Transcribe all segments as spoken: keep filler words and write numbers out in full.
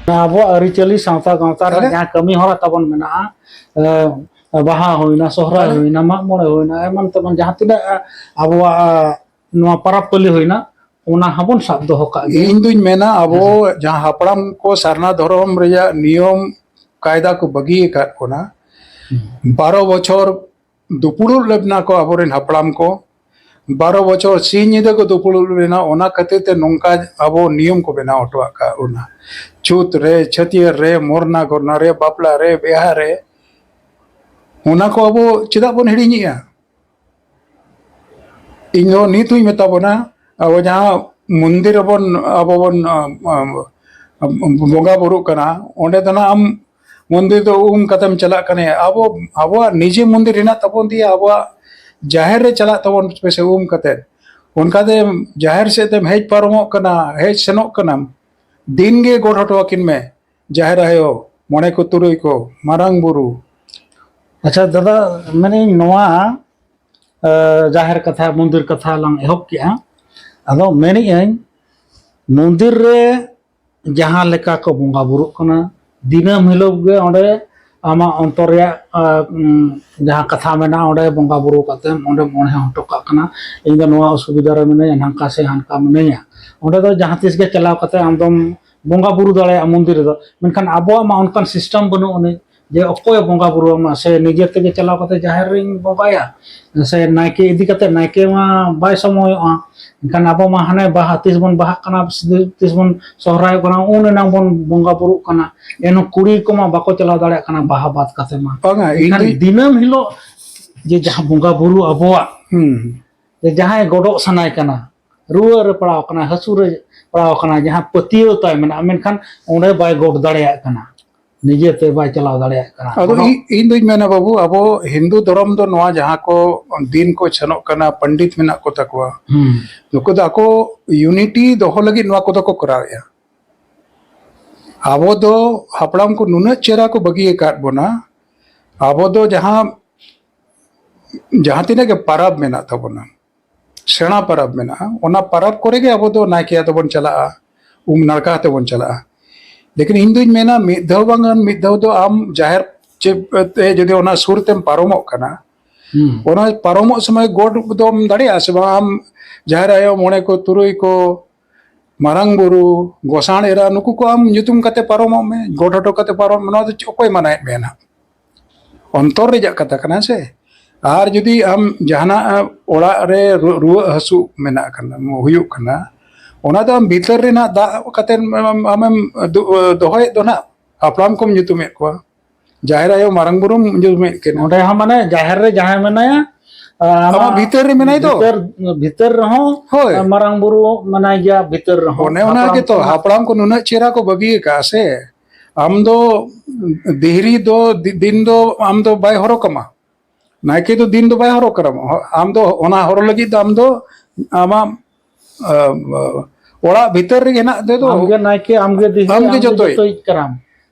ᱟᱵᱚᱣᱟᱜ ᱟᱹᱨᱤᱪᱟᱹᱞᱤ, ᱥᱟᱶᱛᱟ ᱜᱟᱶᱛᱟ ᱨᱮᱱᱟᱜ ᱛᱟᱦᱞᱮ ᱡᱟᱦᱟᱸ ᱠᱟᱹᱢᱤ ᱦᱚᱨᱟ ᱛᱟᱵᱚᱱ ᱢᱮᱱᱟᱜᱼᱟ, ᱮ, ᱵᱟᱦᱟ ᱦᱩᱭᱱᱟ, ᱥᱚᱦᱨᱟᱭ ᱛᱟᱦᱞᱮ ᱦᱩᱭᱱᱟ, ᱢᱟᱜ ᱢᱚᱬᱮ ᱦᱩᱭᱱᱟ, ᱮᱢᱟᱱ ᱛᱮᱢᱟᱱ ᱡᱟᱦᱟᱸ ᱛᱤᱱᱟᱹᱜ, ᱮ, ᱟᱵᱚᱣᱟᱜ, ᱮ, ᱱᱚᱣᱟ ᱯᱟᱨᱟᱵᱽ ᱯᱟᱹᱞᱤ ᱦᱩᱭᱱᱟ, ᱚᱱᱟ ᱦᱚᱸᱵᱚᱱ ᱥᱟᱵ ᱫᱚᱦᱚ ᱠᱟᱜ ᱜᱮᱭᱟ᱾ ᱤᱧ ᱫᱩᱧ ᱢᱮᱱᱟ, ᱟᱵᱚ ᱦᱮᱸ᱾ ᱡᱟᱦᱟᱸ ᱦᱟᱯᱲᱟᱢ ᱠᱚ ᱥᱟᱨᱱᱟ ᱫᱷᱚᱨᱚᱢ ᱨᱮᱭᱟᱜ ᱱᱤᱭᱚᱢ ᱠᱟᱭᱫᱟ ᱠᱚ ᱵᱟᱹᱜᱤ ᱟᱠᱟᱫ ᱵᱚᱱᱟ, ᱦᱩᱸ᱾ ᱵᱟᱨᱚ ᱵᱚᱪᱷᱚᱨ ᱫᱩᱯᱲᱩᱵ ᱞᱮᱱᱟ ᱠᱚ ᱟᱵᱚᱨᱮᱱ ᱦᱟᱯᱲᱟᱢ ᱠᱚ, ᱵᱟᱨᱚ ᱵᱚᱪᱷᱚᱨ ᱥᱤᱧ ᱧᱤᱫᱟᱹ ᱠᱚ ᱫᱩᱯᱲᱩᱵ ᱞᱮᱱᱟ, ᱚᱱᱟ ᱠᱷᱟᱹᱛᱤᱨ ᱛᱮ ᱱᱚᱝᱠᱟ ᱟᱵᱚ ᱱᱤᱭᱚᱢ ᱠᱚ ᱵᱮᱱᱟᱣ ᱦᱚᱴᱚ ᱟᱠᱟᱫ ᱵᱚᱱᱟ᱾ ᱪᱷᱩᱛ ᱨᱮ, ᱪᱷᱟᱹᱴᱭᱟᱹᱨ ᱨᱮ, ᱢᱚᱨᱱᱟ ᱜᱚᱨᱱᱟ ᱨᱮ, ᱵᱟᱯᱞᱟ ᱨᱮ, ᱵᱤᱦᱟ ᱨᱮ, ᱚᱱᱟ ᱠᱚ ᱟᱵᱚ ᱪᱮᱫᱟᱜ ᱵᱚᱱ ᱦᱤᱲᱤᱧᱮᱜᱼᱟ? ᱤᱧ ᱫᱚ ᱱᱤᱛ ᱦᱚᱸᱧ ᱢᱮᱛᱟ ᱵᱚᱱᱟ, ᱟᱵᱚ ᱡᱟᱦᱟᱸ ᱢᱚᱱᱫᱤᱨ ᱨᱮᱵᱚᱱ, ᱟᱵᱚ ᱵᱚᱱ, ᱟᱢ, ᱟᱢ, ᱟᱢ, ᱵᱚᱸᱜᱟ ᱵᱩᱨᱩᱜ ᱠᱟᱱᱟ, ᱚᱸᱰᱮ ᱫᱚ ᱱᱟᱜ ᱟᱢ ᱢᱚᱱᱫᱤᱨ ᱫᱚ ᱩᱢ ᱠᱟᱛᱮᱢ ᱪᱟᱞᱟᱜ ᱠᱟᱱᱟ᱾ ᱟᱵᱚ, ᱟᱵᱚᱣᱟᱜ ᱱᱤᱡᱮ ᱢᱚᱱᱫᱤᱨ ᱦᱮᱱᱟᱜ ᱛᱟᱵᱚᱱ ᱛᱮ ᱟᱵᱚᱣᱟᱜ ᱡᱟᱦᱮᱨ ᱨᱮ ᱪᱟᱞᱟᱜ ᱛᱟᱵᱚᱱ ᱯᱮᱥᱮ ᱩᱢ ᱠᱟᱛᱮ, ᱚᱱᱠᱟᱛᱮ ᱡᱟᱦᱮᱨ ᱥᱮᱫ ᱛᱮᱢ ᱦᱮᱡ ᱯᱟᱨᱚᱢᱚᱜ ᱠᱟᱱᱟ, ᱦᱮᱡ ᱥᱮᱱᱚᱜ ᱠᱟᱱᱟᱢ, ᱫᱤᱱ ᱜᱮ ᱜᱚᱰ ᱦᱚᱴᱚ ᱟᱹᱠᱤᱱ ᱢᱮ, ᱡᱟᱦᱮᱨ ᱟᱭᱳ, ᱢᱚᱬᱮ ᱠᱚ ᱛᱩᱨᱩᱭ ᱠᱚ, ᱢᱟᱨᱟᱝ ᱵᱩᱨᱩ᱾ ᱟᱪᱪᱷᱟ ᱫᱟᱫᱟ, ᱢᱮᱱᱮᱫ ᱟᱹᱧ ᱱᱚᱣᱟ, ᱮ, ᱡᱟᱦᱮᱨ ᱠᱟᱛᱷᱟ, ᱢᱚᱱᱫᱤᱨ ᱠᱟᱛᱷᱟ ᱞᱟᱝ ᱮᱦᱚᱵ ᱠᱮᱜᱼᱟ᱾ ᱟᱫᱚ ᱢᱮᱱᱮᱫ ᱟᱹᱧ, ᱢᱚᱱᱫᱤᱨ ᱨᱮ ᱡᱟᱦᱟᱸ ᱞᱮᱠᱟ ᱠᱚ ᱵᱚᱸᱜᱟ ᱵᱩᱨᱩᱜ ᱠᱟᱱᱟ, ᱫᱤᱱᱟᱹᱢ ᱦᱤᱞᱳᱜ ᱜᱮ ᱚᱸᱰᱮ ᱟᱢᱟᱜ ᱚᱱᱛᱚᱨ ᱨᱮᱭᱟᱜ, ᱟ, ᱩᱢ, ᱡᱟᱦᱟᱸ ᱠᱟᱛᱷᱟ ᱢᱮᱱᱟᱜᱼᱟ, ᱚᱸᱰᱮ ᱵᱚᱸᱜᱟ ᱵᱩᱨᱩ ᱠᱟᱛᱮᱢ ᱚᱸᱰᱮᱢ ᱚᱬᱦᱮ ᱦᱚᱴᱚ ᱠᱟᱜ ᱠᱟᱱᱟ, "ᱤᱧ ᱫᱚ ᱱᱚᱣᱟ ᱚᱥᱩᱵᱤᱫᱷᱟ ᱨᱮ ᱢᱤᱱᱟᱹᱧᱟ, ᱱᱚᱝᱠᱟ ᱥᱮ ᱦᱟᱱᱠᱟ ᱢᱤᱱᱟᱹᱧᱟ᱾" ᱚᱸᱰᱮ ᱫᱚ ᱡᱟᱦᱟᱸ ᱛᱤᱥ ᱜᱮ ᱪᱟᱞᱟᱣ ᱠᱟᱛᱮ ᱟᱢ ᱫᱚᱢ ᱵᱚᱸᱜᱟ ᱵᱩᱨᱩ ᱫᱟᱲᱮᱭᱟᱜᱼᱟ ᱢᱚᱱᱫᱤᱨ ᱨᱮᱫᱚ᱾ ᱢᱮᱱᱠᱷᱟᱱ ᱟᱵᱚᱣᱟᱜ ᱢᱟ ᱚᱱᱠᱟᱱ system ᱵᱟᱹᱱᱩᱜ ᱟᱹᱱᱤᱡ ᱡᱮ ᱚᱠᱚᱭᱮ ᱵᱚᱸᱜᱟ ᱵᱩᱨᱩ ᱟᱢᱟ, ᱥᱮ ᱱᱤᱡᱮ ᱛᱮᱜᱮ ᱪᱟᱞᱟᱣ ᱠᱟᱛᱮ ᱡᱟᱦᱮᱨ ᱨᱤᱧ ᱵᱚᱸᱜᱟᱭᱟ, ᱥᱮ ᱱᱟᱭᱠᱮ ᱤᱫᱤ ᱠᱟᱛᱮ, ᱱᱟᱭᱠᱮ ᱢᱟ ᱵᱟᱭ ᱥᱚᱢᱚᱭᱚᱜᱼᱟ᱾ ᱮᱱᱠᱷᱟᱱ ᱟᱵᱚ ᱢᱟ ᱦᱟᱱᱮ ᱵᱟᱦᱟ, ᱛᱤᱥ ᱵᱚᱱ ᱵᱟᱦᱟᱜ ᱠᱟᱱᱟ, ᱛᱤᱥ ᱵᱚᱱ ᱥᱚᱦᱨᱟᱭᱚᱜ ᱠᱟᱱᱟ, ᱩᱱ ᱮᱱᱟᱝ ᱵᱚᱱ ᱵᱚᱸᱜᱟ ᱵᱩᱨᱩᱜ ᱠᱟᱱᱟ᱾ ᱮᱱᱦᱚᱸ ᱠᱩᱲᱤ ᱠᱚᱢᱟ ᱵᱟᱠᱚ ᱪᱟᱞᱟᱣ ᱫᱟᱲᱮᱭᱟᱜ ᱠᱟᱱᱟ ᱵᱟᱦᱟ ᱵᱟᱫ ᱠᱟᱛᱮ ᱢᱟ᱾ ᱵᱟᱝᱟ, ᱤᱧ ᱮᱱᱠᱷᱟᱱ ᱫᱩᱧ ᱫᱤᱱᱟᱹᱢ ᱦᱤᱞᱳᱜ ᱡᱮ ᱡᱟᱦᱟᱸ ᱵᱚᱸᱜᱟ ᱵᱩᱨᱩ ᱟᱵᱚᱣᱟᱜ, ᱦᱩᱸ᱾ ᱡᱮ ᱡᱟᱦᱟᱸᱭ ᱜᱚᱰᱚᱜ ᱥᱟᱱᱟᱭ ᱠᱟᱱᱟ, ᱨᱩᱣᱟᱹ ᱨᱮ ᱯᱟᱲᱟᱣ ᱠᱟᱱᱟ, ᱦᱟᱹᱥᱩ ᱨᱮ ᱯᱟᱲᱟᱣ ᱠᱟᱱᱟ, ᱡᱟᱦᱟᱸ ᱯᱟᱹᱛᱭᱟᱹᱣ ᱛᱟᱭ ᱢᱮᱱᱟᱜᱼᱟ, ᱢᱮᱱᱠᱷᱟᱱ ᱚᱸᱰᱮ ᱵᱟᱭ ᱜᱚᱰ ᱫᱟᱲᱮᱭᱟᱜ ᱠᱟᱱᱟ, ᱱᱤᱡᱮᱛᱮ ᱵᱟᱭ ᱪᱟᱞᱟᱣ ᱫᱟᱲᱮᱭᱟᱜ ᱠᱟᱱᱟ᱾ ᱟᱫᱚ ᱚᱱᱟ ᱤᱧ, ᱤᱧ ᱫᱩᱧ ᱢᱮᱱᱟ ᱵᱟᱹᱵᱩ, ᱟᱵᱚ ᱦᱤᱱᱫᱩ ᱫᱷᱚᱨᱚᱢ ᱫᱚ ᱱᱚᱣᱟ ᱡᱟᱦᱟᱸ ᱠᱚ ᱫᱤᱱ ᱠᱚ ᱥᱮᱱᱚᱜ ᱠᱟᱱᱟ, ᱯᱚᱱᱰᱤᱛ ᱢᱮᱱᱟᱜ ᱠᱚ ᱛᱟᱠᱚᱣᱟ, ᱦᱩᱸ᱾ ᱱᱩᱠᱩ ᱫᱚ ᱟᱠᱚ unity ᱫᱚᱦᱚ ᱞᱟᱹᱜᱤᱫ ᱱᱚᱣᱟ ᱠᱚᱫᱚ ᱠᱚ ᱠᱚᱨᱟᱣᱮᱫᱼᱟ᱾ ᱟᱵᱚ ᱫᱚ ᱦᱟᱯᱲᱟᱢ ᱠᱚ ᱱᱩᱱᱟᱹᱜ ᱪᱮᱦᱨᱟ ᱠᱚ ᱵᱟᱹᱜᱤ ᱟᱠᱟᱫ ᱵᱚᱱᱟ, ᱟᱵᱚ ᱫᱚ ᱡᱟᱦᱟᱸ, ᱡᱟᱦᱟᱸ ᱛᱤᱱᱟᱹᱜ ᱜᱮ ᱯᱟᱨᱟᱵᱽ ᱢᱮᱱᱟᱜ ᱛᱟᱵᱚᱱᱟ, ᱥᱮᱬᱟ ᱯᱟᱨᱟᱵᱽ ᱢᱮᱱᱟᱜᱼᱟ, ᱚᱱᱟ ᱯᱟᱨᱟᱵᱽ ᱠᱚᱨᱮ ᱜᱮ ᱟᱵᱚ ᱫᱚ ᱱᱟᱭᱠᱮ ᱟᱛᱮ ᱵᱚᱱ ᱪᱟᱞᱟᱜᱼᱟ, ᱩᱢ ᱱᱟᱲᱠᱟ ᱟᱛᱮ ᱵᱚᱱ ᱪᱟᱞᱟᱜᱼᱟ᱾ ᱞᱮᱠᱤᱱ ᱤᱧ ᱫᱩᱧ ᱢᱮᱱᱟ, ᱢᱤᱫ ᱫᱷᱟᱣ ᱵᱟᱝ ᱢᱤᱫ ᱫᱷᱟᱣ ᱫᱚ ᱟᱢ ᱡᱟᱦᱮᱨ ᱪᱮ-, ᱛᱮ ᱡᱩᱫᱤ ᱚᱱᱟ ᱥᱩᱨ ᱛᱮᱢ ᱯᱟᱨᱚᱢᱚᱜ ᱠᱟᱱᱟ, ᱦᱩᱸ᱾ ᱚᱱᱟ ᱯᱟᱨᱚᱢᱚᱜ ᱥᱚᱢᱚᱭ ᱜᱚᱰ ᱫᱚᱢ ᱫᱟᱲᱮᱭᱟᱜᱼᱟ ᱥᱮ ᱵᱟᱝ? ᱟᱢ ᱡᱟᱦᱮᱨ ᱟᱭᱳ, ᱢᱚᱬᱮ ᱠᱚ, ᱛᱩᱨᱩᱭ ᱠᱚ, ᱢᱟᱨᱟᱝ ᱵᱩᱨᱩ, ᱜᱚᱸᱥᱟᱲ ᱮᱨᱟ, ᱱᱩᱠᱩ ᱠᱚ ᱟᱢ ᱧᱩᱛᱩᱢ ᱠᱟᱛᱮ ᱯᱟᱨᱚᱢᱚᱜ ᱢᱮ, ᱜᱚᱰ ᱦᱚᱴᱚ ᱠᱟᱛᱮ ᱯᱟᱨᱚᱢ ᱢᱮ, ᱱᱚᱣᱟ ᱫᱚ ᱪᱮᱫ, ᱚᱠᱚᱭ ᱢᱟᱱᱟᱭᱮᱫ ᱢᱮᱭᱟ ᱱᱟᱦᱟᱜ? ᱚᱱᱛᱚᱨ ᱨᱮᱭᱟᱜ ᱠᱟᱛᱷᱟ ᱠᱟᱱᱟ ᱥᱮ᱾ ᱟᱨ ᱡᱩᱫᱤ ᱟᱢ ᱡᱟᱦᱟᱱᱟᱜ ᱚᱲᱟᱜ ᱨᱮ ᱨᱩ-, ᱨᱩᱣᱟᱹᱜ ᱦᱟᱹᱥᱩᱜ ᱢᱮᱱᱟᱜ ᱠᱟᱱᱟ, ᱦᱩᱭᱩᱜ ᱠᱟᱱᱟ, ᱚᱱᱟ ᱫᱚ ᱟᱢ ᱵᱷᱤᱛᱟᱹᱨ ᱨᱮᱱᱟᱜ ᱫᱟᱜ ᱠᱟᱛᱮ ᱟᱢ-, ᱟᱢᱮᱢ ᱫᱚ-, ᱫᱚᱦᱚᱭᱮᱫ ᱫᱚ ᱱᱟᱜ, ᱦᱟᱯᱲᱟᱢ ᱠᱚᱢ ᱧᱩᱛᱩᱢᱮᱫ ᱠᱚᱣᱟ, ᱡᱟᱦᱮᱨ ᱟᱭᱳ, ᱢᱟᱨᱟᱝ ᱵᱩᱨᱩᱢ ᱧᱩᱛᱩᱢᱮᱫ ᱠᱤᱱᱟ᱾ ᱚᱸᱰᱮ ᱦᱚᱸ ᱢᱟᱱᱮ ᱡᱟᱦᱮᱨ ᱨᱮ ᱡᱟᱦᱟᱸᱭ ᱢᱮᱱᱟᱭᱟ, ᱟᱢᱟᱜ ᱟᱢᱟᱜ ᱵᱷᱤᱛᱟᱹᱨ ᱨᱮ ᱢᱮᱱᱟᱭ ᱫᱚ᱾ ᱵᱷᱤᱛᱟᱹᱨ, ᱵᱷᱤᱛᱟᱹᱨ ᱨᱮᱦᱚᱸ ᱦᱳᱭ᱾ ᱢᱟᱨᱟᱝ ᱵᱩᱨᱩ ᱢᱮᱱᱟᱭ ᱜᱮᱭᱟ, ᱵᱷᱤᱛᱟᱹᱨ ᱨᱮᱦᱚᱸ᱾ ᱚᱱᱮ ᱚᱱᱟ ᱦᱟᱯᱲᱟᱢ ᱜᱮᱛᱚ, ᱠᱚ ᱦᱟᱯᱲᱟᱢ ᱠᱚ ᱱᱩᱱᱟᱹᱜ ᱪᱮᱦᱨᱟ ᱠᱚ ᱵᱟᱹᱜᱤ ᱟᱠᱟᱫᱼᱟ ᱥᱮ᱾ ᱟᱢ ᱫᱚ ᱫᱤᱦᱨᱤ ᱫᱚ ᱫᱤ-, ᱫᱤᱱ ᱫᱚ ᱟᱢ ᱫᱚ ᱵᱟᱭ ᱦᱚᱨᱚᱜ ᱟᱢᱟ᱾ ᱱᱟᱭᱠᱮ ᱫᱚ ᱫᱤᱱ ᱫᱚ ᱵᱟᱭ ᱦᱚᱨᱚᱜ ᱠᱟᱱᱟ᱾ ᱟᱢ ᱫᱚ ᱚᱱᱟ ᱦᱚᱨᱚᱜ ᱞᱟᱹᱜᱤᱫ ᱫᱚ ᱟᱢ ᱫᱚ ᱟᱢᱟᱜ, ᱟ, ᱚᱲᱟᱜ ᱵᱷᱤᱛᱟᱹᱨ ᱨᱮᱜᱮ ᱦᱮᱱᱟᱜ ᱛᱮᱫᱚ ᱟᱢᱜᱮ ᱱᱟᱭᱠᱮ, ᱟᱢᱜᱮ ᱫᱤᱦᱨᱤ, ᱟᱢᱜᱮ ᱟᱢᱜᱮ ᱡᱚᱛᱚᱭᱤᱡ᱾ ᱡᱚᱛᱚᱭᱤᱡ ᱠᱟᱱᱟᱢ᱾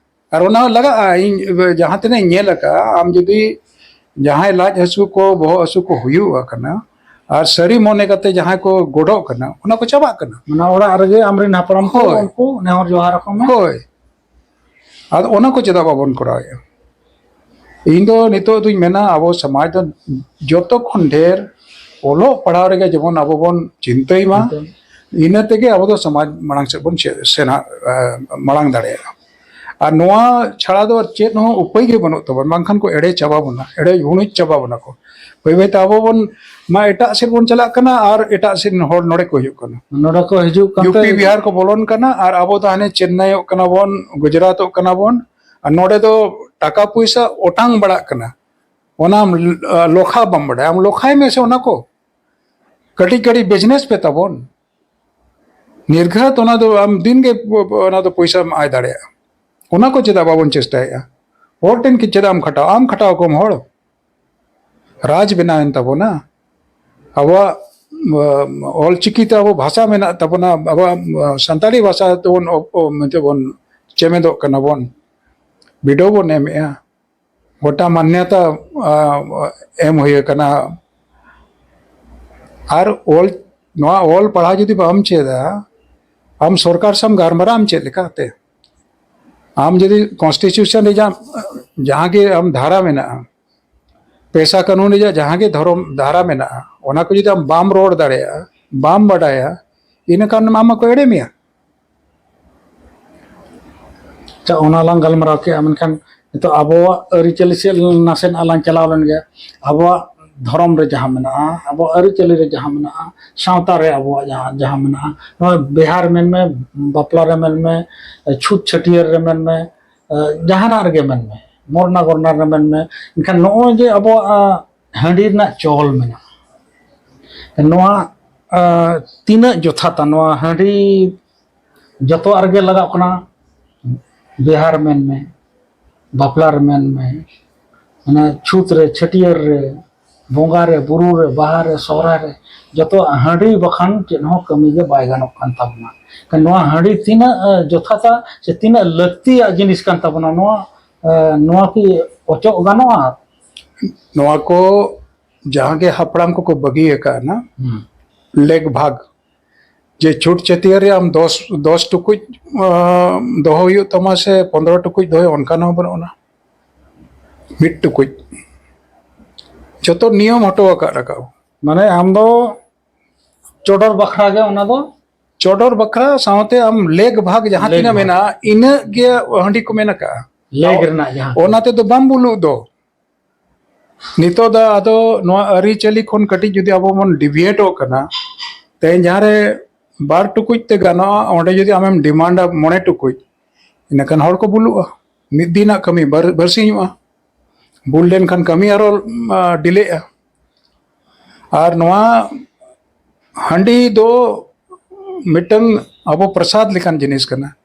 ᱟᱨ ᱚᱱᱟ ᱞᱟᱜᱟᱜᱼᱟ᱾ ᱤᱧ ᱡᱟᱦᱟᱸ ᱛᱤᱱᱟᱹᱜ ᱤᱧ ᱧᱮᱞ ᱟᱠᱟᱫᱼᱟ, ᱟᱢ ᱡᱩᱫᱤ ᱡᱟᱦᱟᱸᱭ ᱞᱟᱡ ᱦᱟᱹᱥᱩ ᱠᱚ, ᱵᱚᱦᱚᱜ ᱦᱟᱹᱥᱩ ᱠᱚ ᱦᱩᱭᱩᱜ ᱠᱟᱱᱟ, ᱟᱨ ᱥᱟᱹᱨᱤ ᱢᱚᱱᱮ ᱠᱟᱛᱮ ᱡᱟᱦᱟᱸᱭ ᱠᱚ ᱜᱚᱰᱚᱜ ᱠᱟᱱᱟ, ᱚᱱᱟ ᱠᱚ ᱪᱟᱵᱟᱜ ᱠᱟᱱᱟ᱾ ᱚᱱᱟ ᱚᱲᱟᱜ ᱨᱮᱜᱮ ᱟᱢᱨᱮᱱ ᱦᱟᱯᱲᱟᱢ ᱠᱚ ᱦᱳᱭ᱾ ᱩᱱᱠᱩ ᱱᱮᱦᱚᱨ ᱡᱚᱦᱟᱨ ᱟᱠᱚ ᱢᱮ᱾ ᱦᱳᱭ᱾ ᱟᱫᱚ ᱚᱱᱟ ᱠᱚ ᱪᱮᱫᱟᱜ ᱵᱟᱵᱚᱱ ᱠᱚᱨᱟᱣᱮᱫᱼᱟ? ᱤᱧ ᱫᱚ ᱱᱤᱛᱚᱜ ᱫᱩᱧ ᱢᱮᱱᱟ, ᱟᱵᱚ ᱥᱚᱢᱟᱡᱽ ᱫᱚ ᱡᱚᱛᱚ ᱠᱷᱚᱱ ᱰᱷᱮᱨ ᱚᱞᱚᱜ ᱯᱟᱲᱦᱟᱣ ᱨᱮᱜᱮ ᱡᱮᱢᱚᱱ ᱟᱵᱚ ᱵᱚᱱ ᱪᱤᱱᱛᱟᱹᱭ ᱢᱟ, ᱪᱤᱱᱛᱟᱹ᱾ ᱤᱱᱟᱹ ᱛᱮᱜᱮ ᱟᱵᱚ ᱫᱚ ᱥᱚᱢᱟᱡᱽ ᱢᱟᱲᱟᱝ ᱥᱮᱫ ᱵᱚᱱ ᱪᱮ-, ᱥᱮᱱᱟ, ᱮ, ᱢᱟᱲᱟᱝ ᱫᱟᱲᱮᱭᱟᱜᱼᱟ᱾ ᱟᱨ ᱱᱚᱣᱟ ᱪᱷᱟᱲᱟ ᱫᱚ ᱪᱮᱫ ᱦᱚᱸ ᱩᱯᱟᱹᱭ ᱜᱮ ᱵᱟᱹᱱᱩᱜ ᱛᱟᱵᱚᱱ, ᱵᱟᱝᱠᱷᱟᱱ ᱠᱚ ᱮᱲᱮ ᱪᱟᱵᱟ ᱵᱚᱱᱟ, ᱮᱲᱮ ᱦᱩᱬᱩᱡ ᱪᱟᱵᱟ ᱵᱚᱱᱟ ᱠᱚ᱾ ᱵᱟᱹᱭ ᱵᱟᱹᱭ ᱛᱮ ᱟᱵᱚ ᱵᱚᱱ ᱢᱟ ᱮᱴᱟᱜ ᱥᱮᱫ ᱵᱚᱱ ᱪᱟᱞᱟᱜ ᱠᱟᱱᱟ ᱟᱨ ᱮᱴᱟᱜ ᱥᱮᱫ ᱨᱮᱱ ᱦᱚᱲ ᱱᱚᱰᱮ ᱠᱚ ᱦᱤᱡᱩᱜ ᱠᱟᱱᱟ᱾ ᱱᱚᱰᱮ ᱠᱚ ᱦᱤᱡᱩᱜ ᱠᱟᱱ ᱭᱩ ᱯᱤ ᱛᱮ ᱵᱤᱦᱟᱨ ᱠᱚ ᱵᱚᱞᱚᱱ ᱠᱟᱱᱟ ᱟᱨ ᱟᱵᱚ ᱫᱚ ᱦᱟᱱᱮ ᱪᱮᱱᱱᱟᱭᱚᱜ ᱠᱟᱱᱟ ᱵᱚᱱ, ᱜᱩᱡᱽᱨᱟᱴᱚᱜ ᱠᱟᱱᱟ ᱵᱚᱱ, ᱟᱨ ᱱᱚᱰᱮ ᱫᱚ ᱴᱟᱠᱟ ᱯᱚᱭᱥᱟ ᱚᱴᱟᱝ ᱵᱟᱲᱟᱜ ᱠᱟᱱᱟ᱾ ᱚᱱᱟ ᱟᱢ, ᱟ, ᱞᱚᱠᱷᱟ ᱵᱟᱢ ᱵᱟᱰᱟᱭᱟ, ᱟᱢ ᱞᱚᱠᱷᱟᱭ ᱢᱮ ᱥᱮ ᱚᱱᱟ ᱠᱚ᱾ ᱠᱟᱹᱴᱤᱡ ᱠᱟᱹᱴᱤᱡ ᱵᱤᱡᱽᱱᱮᱥ ᱯᱮ ᱛᱟᱵᱚᱱ᱾ ᱱᱤᱨᱜᱷᱟᱛ ᱚᱱᱟ ᱫᱚ ᱟᱢ ᱫᱤᱱ ᱜᱮ ᱚᱱᱟ ᱫᱚ ᱯᱚᱭᱥᱟᱢ ᱟᱭ ᱫᱟᱲᱮᱭᱟᱜᱼᱟ᱾ ᱚᱱᱟ ᱠᱚ ᱪᱮᱫᱟᱜ ᱵᱟᱵᱚᱱ ᱪᱮᱥᱴᱟᱭᱮᱫᱼᱟ? ᱦᱚᱲ ᱴᱷᱮᱱ ᱠᱤ ᱪᱮᱫᱟᱜ ᱮᱢ ᱠᱷᱟᱴᱟᱣᱟ? ᱟᱢ ᱠᱷᱟᱴᱟᱣ ᱠᱚᱢ ᱦᱚᱲ᱾ ᱨᱟᱡᱽ ᱵᱮᱱᱟᱣᱮᱱ ᱛᱟᱵᱚᱱᱟ᱾ ᱟᱵᱚᱣᱟᱜ, ᱚᱞᱪᱤᱠᱤ ᱛᱮ ᱟᱵᱚ ᱵᱷᱟᱥᱟ ᱢᱮᱱᱟᱜ ᱛᱟᱵᱚᱱᱟ, ᱟᱵᱚᱣᱟᱜ ᱥᱟᱱᱛᱟᱲᱤ ᱵᱷᱟᱥᱟ ᱛᱮᱵᱚᱱ ᱚ-, ᱚ-, ᱢᱮᱱᱛᱮ ᱵᱚᱱ ᱪᱮᱢᱮᱫᱚᱜ ᱠᱟᱱᱟ ᱵᱚᱱ, ᱵᱤᱰᱟᱹᱣ ᱵᱚᱱ ᱮᱢᱮᱜᱼᱟ, ᱜᱚᱴᱟ ᱢᱟᱱᱱᱚᱛᱟ, ᱟ, ᱮᱢ ᱦᱩᱭ ᱟᱠᱟᱱᱟ᱾ ᱟᱨ ᱚᱞ, ᱱᱚᱣᱟ ᱚᱞ ᱯᱟᱲᱦᱟᱣ ᱡᱩᱫᱤ ᱵᱟᱢ ᱪᱮᱫᱟ, ᱟᱢ ᱥᱚᱨᱠᱟᱨ ᱥᱟᱶ ᱜᱟᱞᱢᱟᱨᱟᱣ ᱟᱢ ᱪᱮᱫ ᱞᱮᱠᱟᱛᱮ? ᱟᱢ ᱡᱩᱫᱤ ᱠᱚᱱᱥᱴᱤᱴᱤᱭᱩᱥᱚᱱ ᱨᱮᱭᱟᱜ ᱡᱟᱦᱟᱸ ᱜᱮ ᱟᱢ ᱫᱷᱟᱨᱟ ᱢᱮᱱᱟᱜᱼᱟ, ᱯᱮᱥᱟ ᱠᱟᱹᱱᱩᱱ ᱨᱮᱭᱟᱜ ᱡᱟᱦᱟᱸ ᱜᱮ ᱫᱷᱚᱨᱚᱢ ᱫᱷᱟᱨᱟ ᱢᱮᱱᱟᱜᱼᱟ, ᱚᱱᱟ ᱠᱚ ᱡᱩᱫᱤ ᱟᱢ ᱵᱟᱢ ᱨᱚᱲ ᱫᱟᱲᱮᱭᱟᱜᱼᱟ, ᱵᱟᱢ ᱵᱟᱰᱟᱭᱟ, ᱤᱱᱟᱹ ᱠᱷᱟᱱ ᱟᱢ ᱢᱟᱠᱚ ᱮᱲᱮ ᱢᱮᱭᱟ᱾ ᱟᱪᱪᱷᱟ, ᱚᱱᱟ ᱞᱟᱝ ᱜᱟᱞᱢᱟᱨᱟᱣ ᱠᱮᱜᱼᱟ, ᱢᱮᱱᱠᱷᱟᱱ ᱱᱤᱛᱚᱜ ᱟᱵᱚᱣᱟᱜ ᱟᱹᱨᱤᱪᱟᱹᱞᱤ ᱥᱮᱫ ᱱᱟᱥᱮᱱᱟᱜ ᱞᱟᱝ ᱪᱟᱞᱟᱣ ᱞᱮᱱ ᱜᱮ᱾ ᱟᱵᱚᱣᱟᱜ ᱫᱷᱚᱨᱚᱢ ᱨᱮ ᱡᱟᱦᱟᱸ ᱢᱮᱱᱟᱜᱼᱟ, ᱟᱵᱚᱣᱟᱜ ᱟᱹᱨᱤᱪᱟᱹᱞᱤ ᱨᱮ ᱡᱟᱦᱟᱸ ᱢᱮᱱᱟᱜᱼᱟ, ᱥᱟᱶᱛᱟ ᱨᱮ ᱟᱵᱚᱣᱟᱜ ᱡᱟᱦᱟᱸ ᱡᱟᱦᱟᱸ ᱢᱮᱱᱟᱜᱼᱟ, ᱱᱚᱣᱟ ᱵᱤᱦᱟᱨ ᱢᱮᱱᱢᱮ, ᱵᱟᱯᱞᱟ ᱨᱮ ᱢᱮᱱᱢᱮ, ᱪᱷᱩᱛ ᱪᱷᱟᱹᱴᱭᱟᱹᱨ ᱨᱮ ᱢᱮᱱᱢᱮ, ᱡᱟᱦᱟᱱᱟᱜ ᱨᱮᱜᱮ ᱢᱮᱱᱢᱮ, ᱢᱚᱨᱱᱟ ᱜᱚᱨᱱᱟ ᱨᱮ ᱢᱮᱱᱢᱮ, ᱮᱱᱠᱷᱟᱱ ᱱᱚᱜᱼᱚᱭ ᱡᱮ ᱟᱵᱚᱣᱟᱜ ᱦᱟᱺᱰᱤ ᱨᱮᱱᱟᱜ ᱪᱚᱞ ᱢᱮᱱᱟᱜᱼᱟ, ᱱᱚᱣᱟ ᱛᱤᱱᱟᱹᱜ ᱡᱚᱛᱷᱟᱛᱟ? ᱱᱚᱣᱟ ᱦᱟᱺᱰᱤ ᱡᱚᱛᱚᱣᱟᱜ ᱨᱮᱜᱮ ᱞᱟᱜᱟᱜ ᱠᱟᱱᱟ, ᱵᱤᱦᱟᱨ ᱢᱮᱱᱢᱮ, ᱵᱟᱯᱞᱟ ᱨᱮ ᱢᱮᱱᱢᱮ, ᱢᱟᱱᱮ ᱪᱷᱩᱛ ᱨᱮ, ᱪᱷᱟᱹᱴᱭᱟᱹᱨ ᱨᱮ, ᱵᱚᱸᱜᱟ ᱨᱮ, ᱵᱩᱨᱩ ᱨᱮ, ᱵᱟᱦᱟ ᱨᱮ, ᱥᱚᱦᱨᱟᱭ ᱨᱮ, ᱡᱚᱛᱚ ᱦᱟᱺᱰᱤ ᱵᱟᱠᱷᱟᱱ ᱪᱮᱫ ᱦᱚᱸ ᱠᱟᱹᱢᱤ ᱜᱮ ᱵᱟᱭ ᱜᱟᱱᱚᱜ ᱠᱟᱱ ᱛᱟᱵᱚᱱᱟ᱾ ᱱᱚᱣᱟ ᱦᱟᱺᱰᱤ ᱛᱤᱱᱟᱹᱜ ᱡᱚᱛᱷᱟᱛᱟ ᱥᱮ ᱛᱤᱱᱟᱹᱜ ᱞᱟᱹᱠᱛᱤᱭᱟᱜ ᱡᱤᱱᱤᱥ ᱠᱟᱱ ᱛᱟᱵᱚᱱᱟ, ᱱᱚᱣᱟ ᱱᱚᱣᱟ ᱠᱤ ᱚᱪᱚᱜ ᱜᱟᱱᱚᱜᱼᱟ? ᱱᱚᱣᱟ ᱠᱚ ᱡᱟᱦᱟᱸ ᱜᱮ ᱦᱟᱯᱲᱟᱢ ᱠᱚᱠᱚ ᱵᱟᱹᱜᱤ ᱟᱠᱟᱫᱼᱟ, ᱞᱮᱠ ᱵᱷᱟᱜᱽ, ᱡᱮ ᱪᱷᱩᱴ ᱪᱷᱟᱹᱴᱭᱟᱹᱨ ᱨᱮ ᱟᱢ ᱫᱚᱥ ᱫᱚᱥ ᱴᱩᱠᱩᱡ ᱫᱚᱦᱚ ᱦᱩᱭᱩᱜ ᱛᱟᱢᱟ ᱥᱮ ᱯᱚᱱᱫᱽᱨᱚ ᱴᱩᱠᱩᱡ ᱫᱚᱦᱚ, ᱚᱱᱠᱟᱱ ᱦᱚᱸ ᱵᱟᱹᱱᱩᱜ ᱟᱱᱟ᱾ ᱢᱤᱫ ᱴᱩᱠᱩᱡ ᱡᱚᱛᱚ ᱱᱤᱭᱚᱢ ᱦᱚᱴᱚ ᱟᱠᱟᱫ ᱨᱟᱠᱟᱵ᱾ ᱢᱟᱱᱮ ᱟᱢ ᱫᱚ ᱪᱚᱰᱚᱨ ᱵᱟᱠᱷᱨᱟ ᱜᱮ ᱚᱱᱟ ᱫᱚ? ᱪᱚᱰᱚᱨ ᱵᱟᱠᱷᱨᱟ ᱥᱟᱶᱛᱮ ᱟᱢ ᱞᱮᱠ ᱵᱷᱟᱜᱽ ᱡᱟᱦᱟᱸ ᱞᱮᱠ ᱛᱤᱱᱟᱹᱜ ᱵᱷᱟᱜᱽ᱾ ᱢᱮᱱᱟᱜᱼᱟ, ᱤᱱᱟᱹᱜ ᱜᱮ ᱦᱟᱺᱰᱤ ᱠᱚ ᱢᱮᱱ ᱟᱠᱟᱜᱼᱟ᱾ ᱞᱮᱠ ᱨᱮᱱᱟᱜ ᱡᱟᱦᱟᱸ ᱚᱱᱟ ᱛᱮᱫᱚ ᱵᱟᱢ ᱵᱩᱞᱩᱜ ᱫᱚ᱾ ᱱᱤᱛᱚᱜ ᱫᱚ ᱟᱫᱚ ᱱᱚᱣᱟ ᱟᱹᱨᱤᱪᱟᱹᱞᱤ ᱠᱷᱚᱱ ᱠᱟᱹᱴᱤᱡ ᱡᱩᱫᱤ ᱟᱵᱚ ᱵᱚᱱ ᱰᱤᱵᱷᱤᱭᱮᱴᱚᱜ ᱠᱟᱱᱟ, ᱛᱮᱦᱮᱧ ᱡᱟᱦᱟᱸ ᱨᱮ ᱵᱟᱨ ᱴᱩᱠᱩᱡ ᱛᱮ ᱜᱟᱱᱚᱜᱼᱟ, ᱚᱸᱰᱮ ᱡᱩᱫᱤ ᱟᱢᱮᱢ ᱰᱤᱢᱟᱱᱰᱟ ᱢᱚᱬᱮ ᱴᱩᱠᱩᱡ, ᱤᱱᱟᱹᱠᱷᱟᱱ ᱦᱚᱲ ᱠᱚ ᱵᱩᱞᱩᱜᱼᱟ᱾ ᱢᱤᱫ ᱫᱤᱱᱟᱜ ᱠᱟᱹᱢᱤ ᱵᱟᱨ ᱵᱟᱨᱥᱤᱧᱚᱜᱼᱟ᱾ ᱵᱩᱞ ᱞᱮᱱᱠᱷᱟᱱ ᱠᱟᱹᱢᱤ ᱟᱨᱚ ᱰᱤᱞᱮᱜᱼᱟ᱾ ᱟᱨ ᱱᱚᱣᱟ ᱦᱟᱺᱰᱤ ᱫᱚ ᱢᱤᱫᱴᱟᱝ ᱟᱵᱚ ᱯᱨᱚᱥᱟᱫ ᱞᱮᱠᱟᱱ ᱡᱤᱱᱤᱥ ᱠᱟᱱᱟ᱾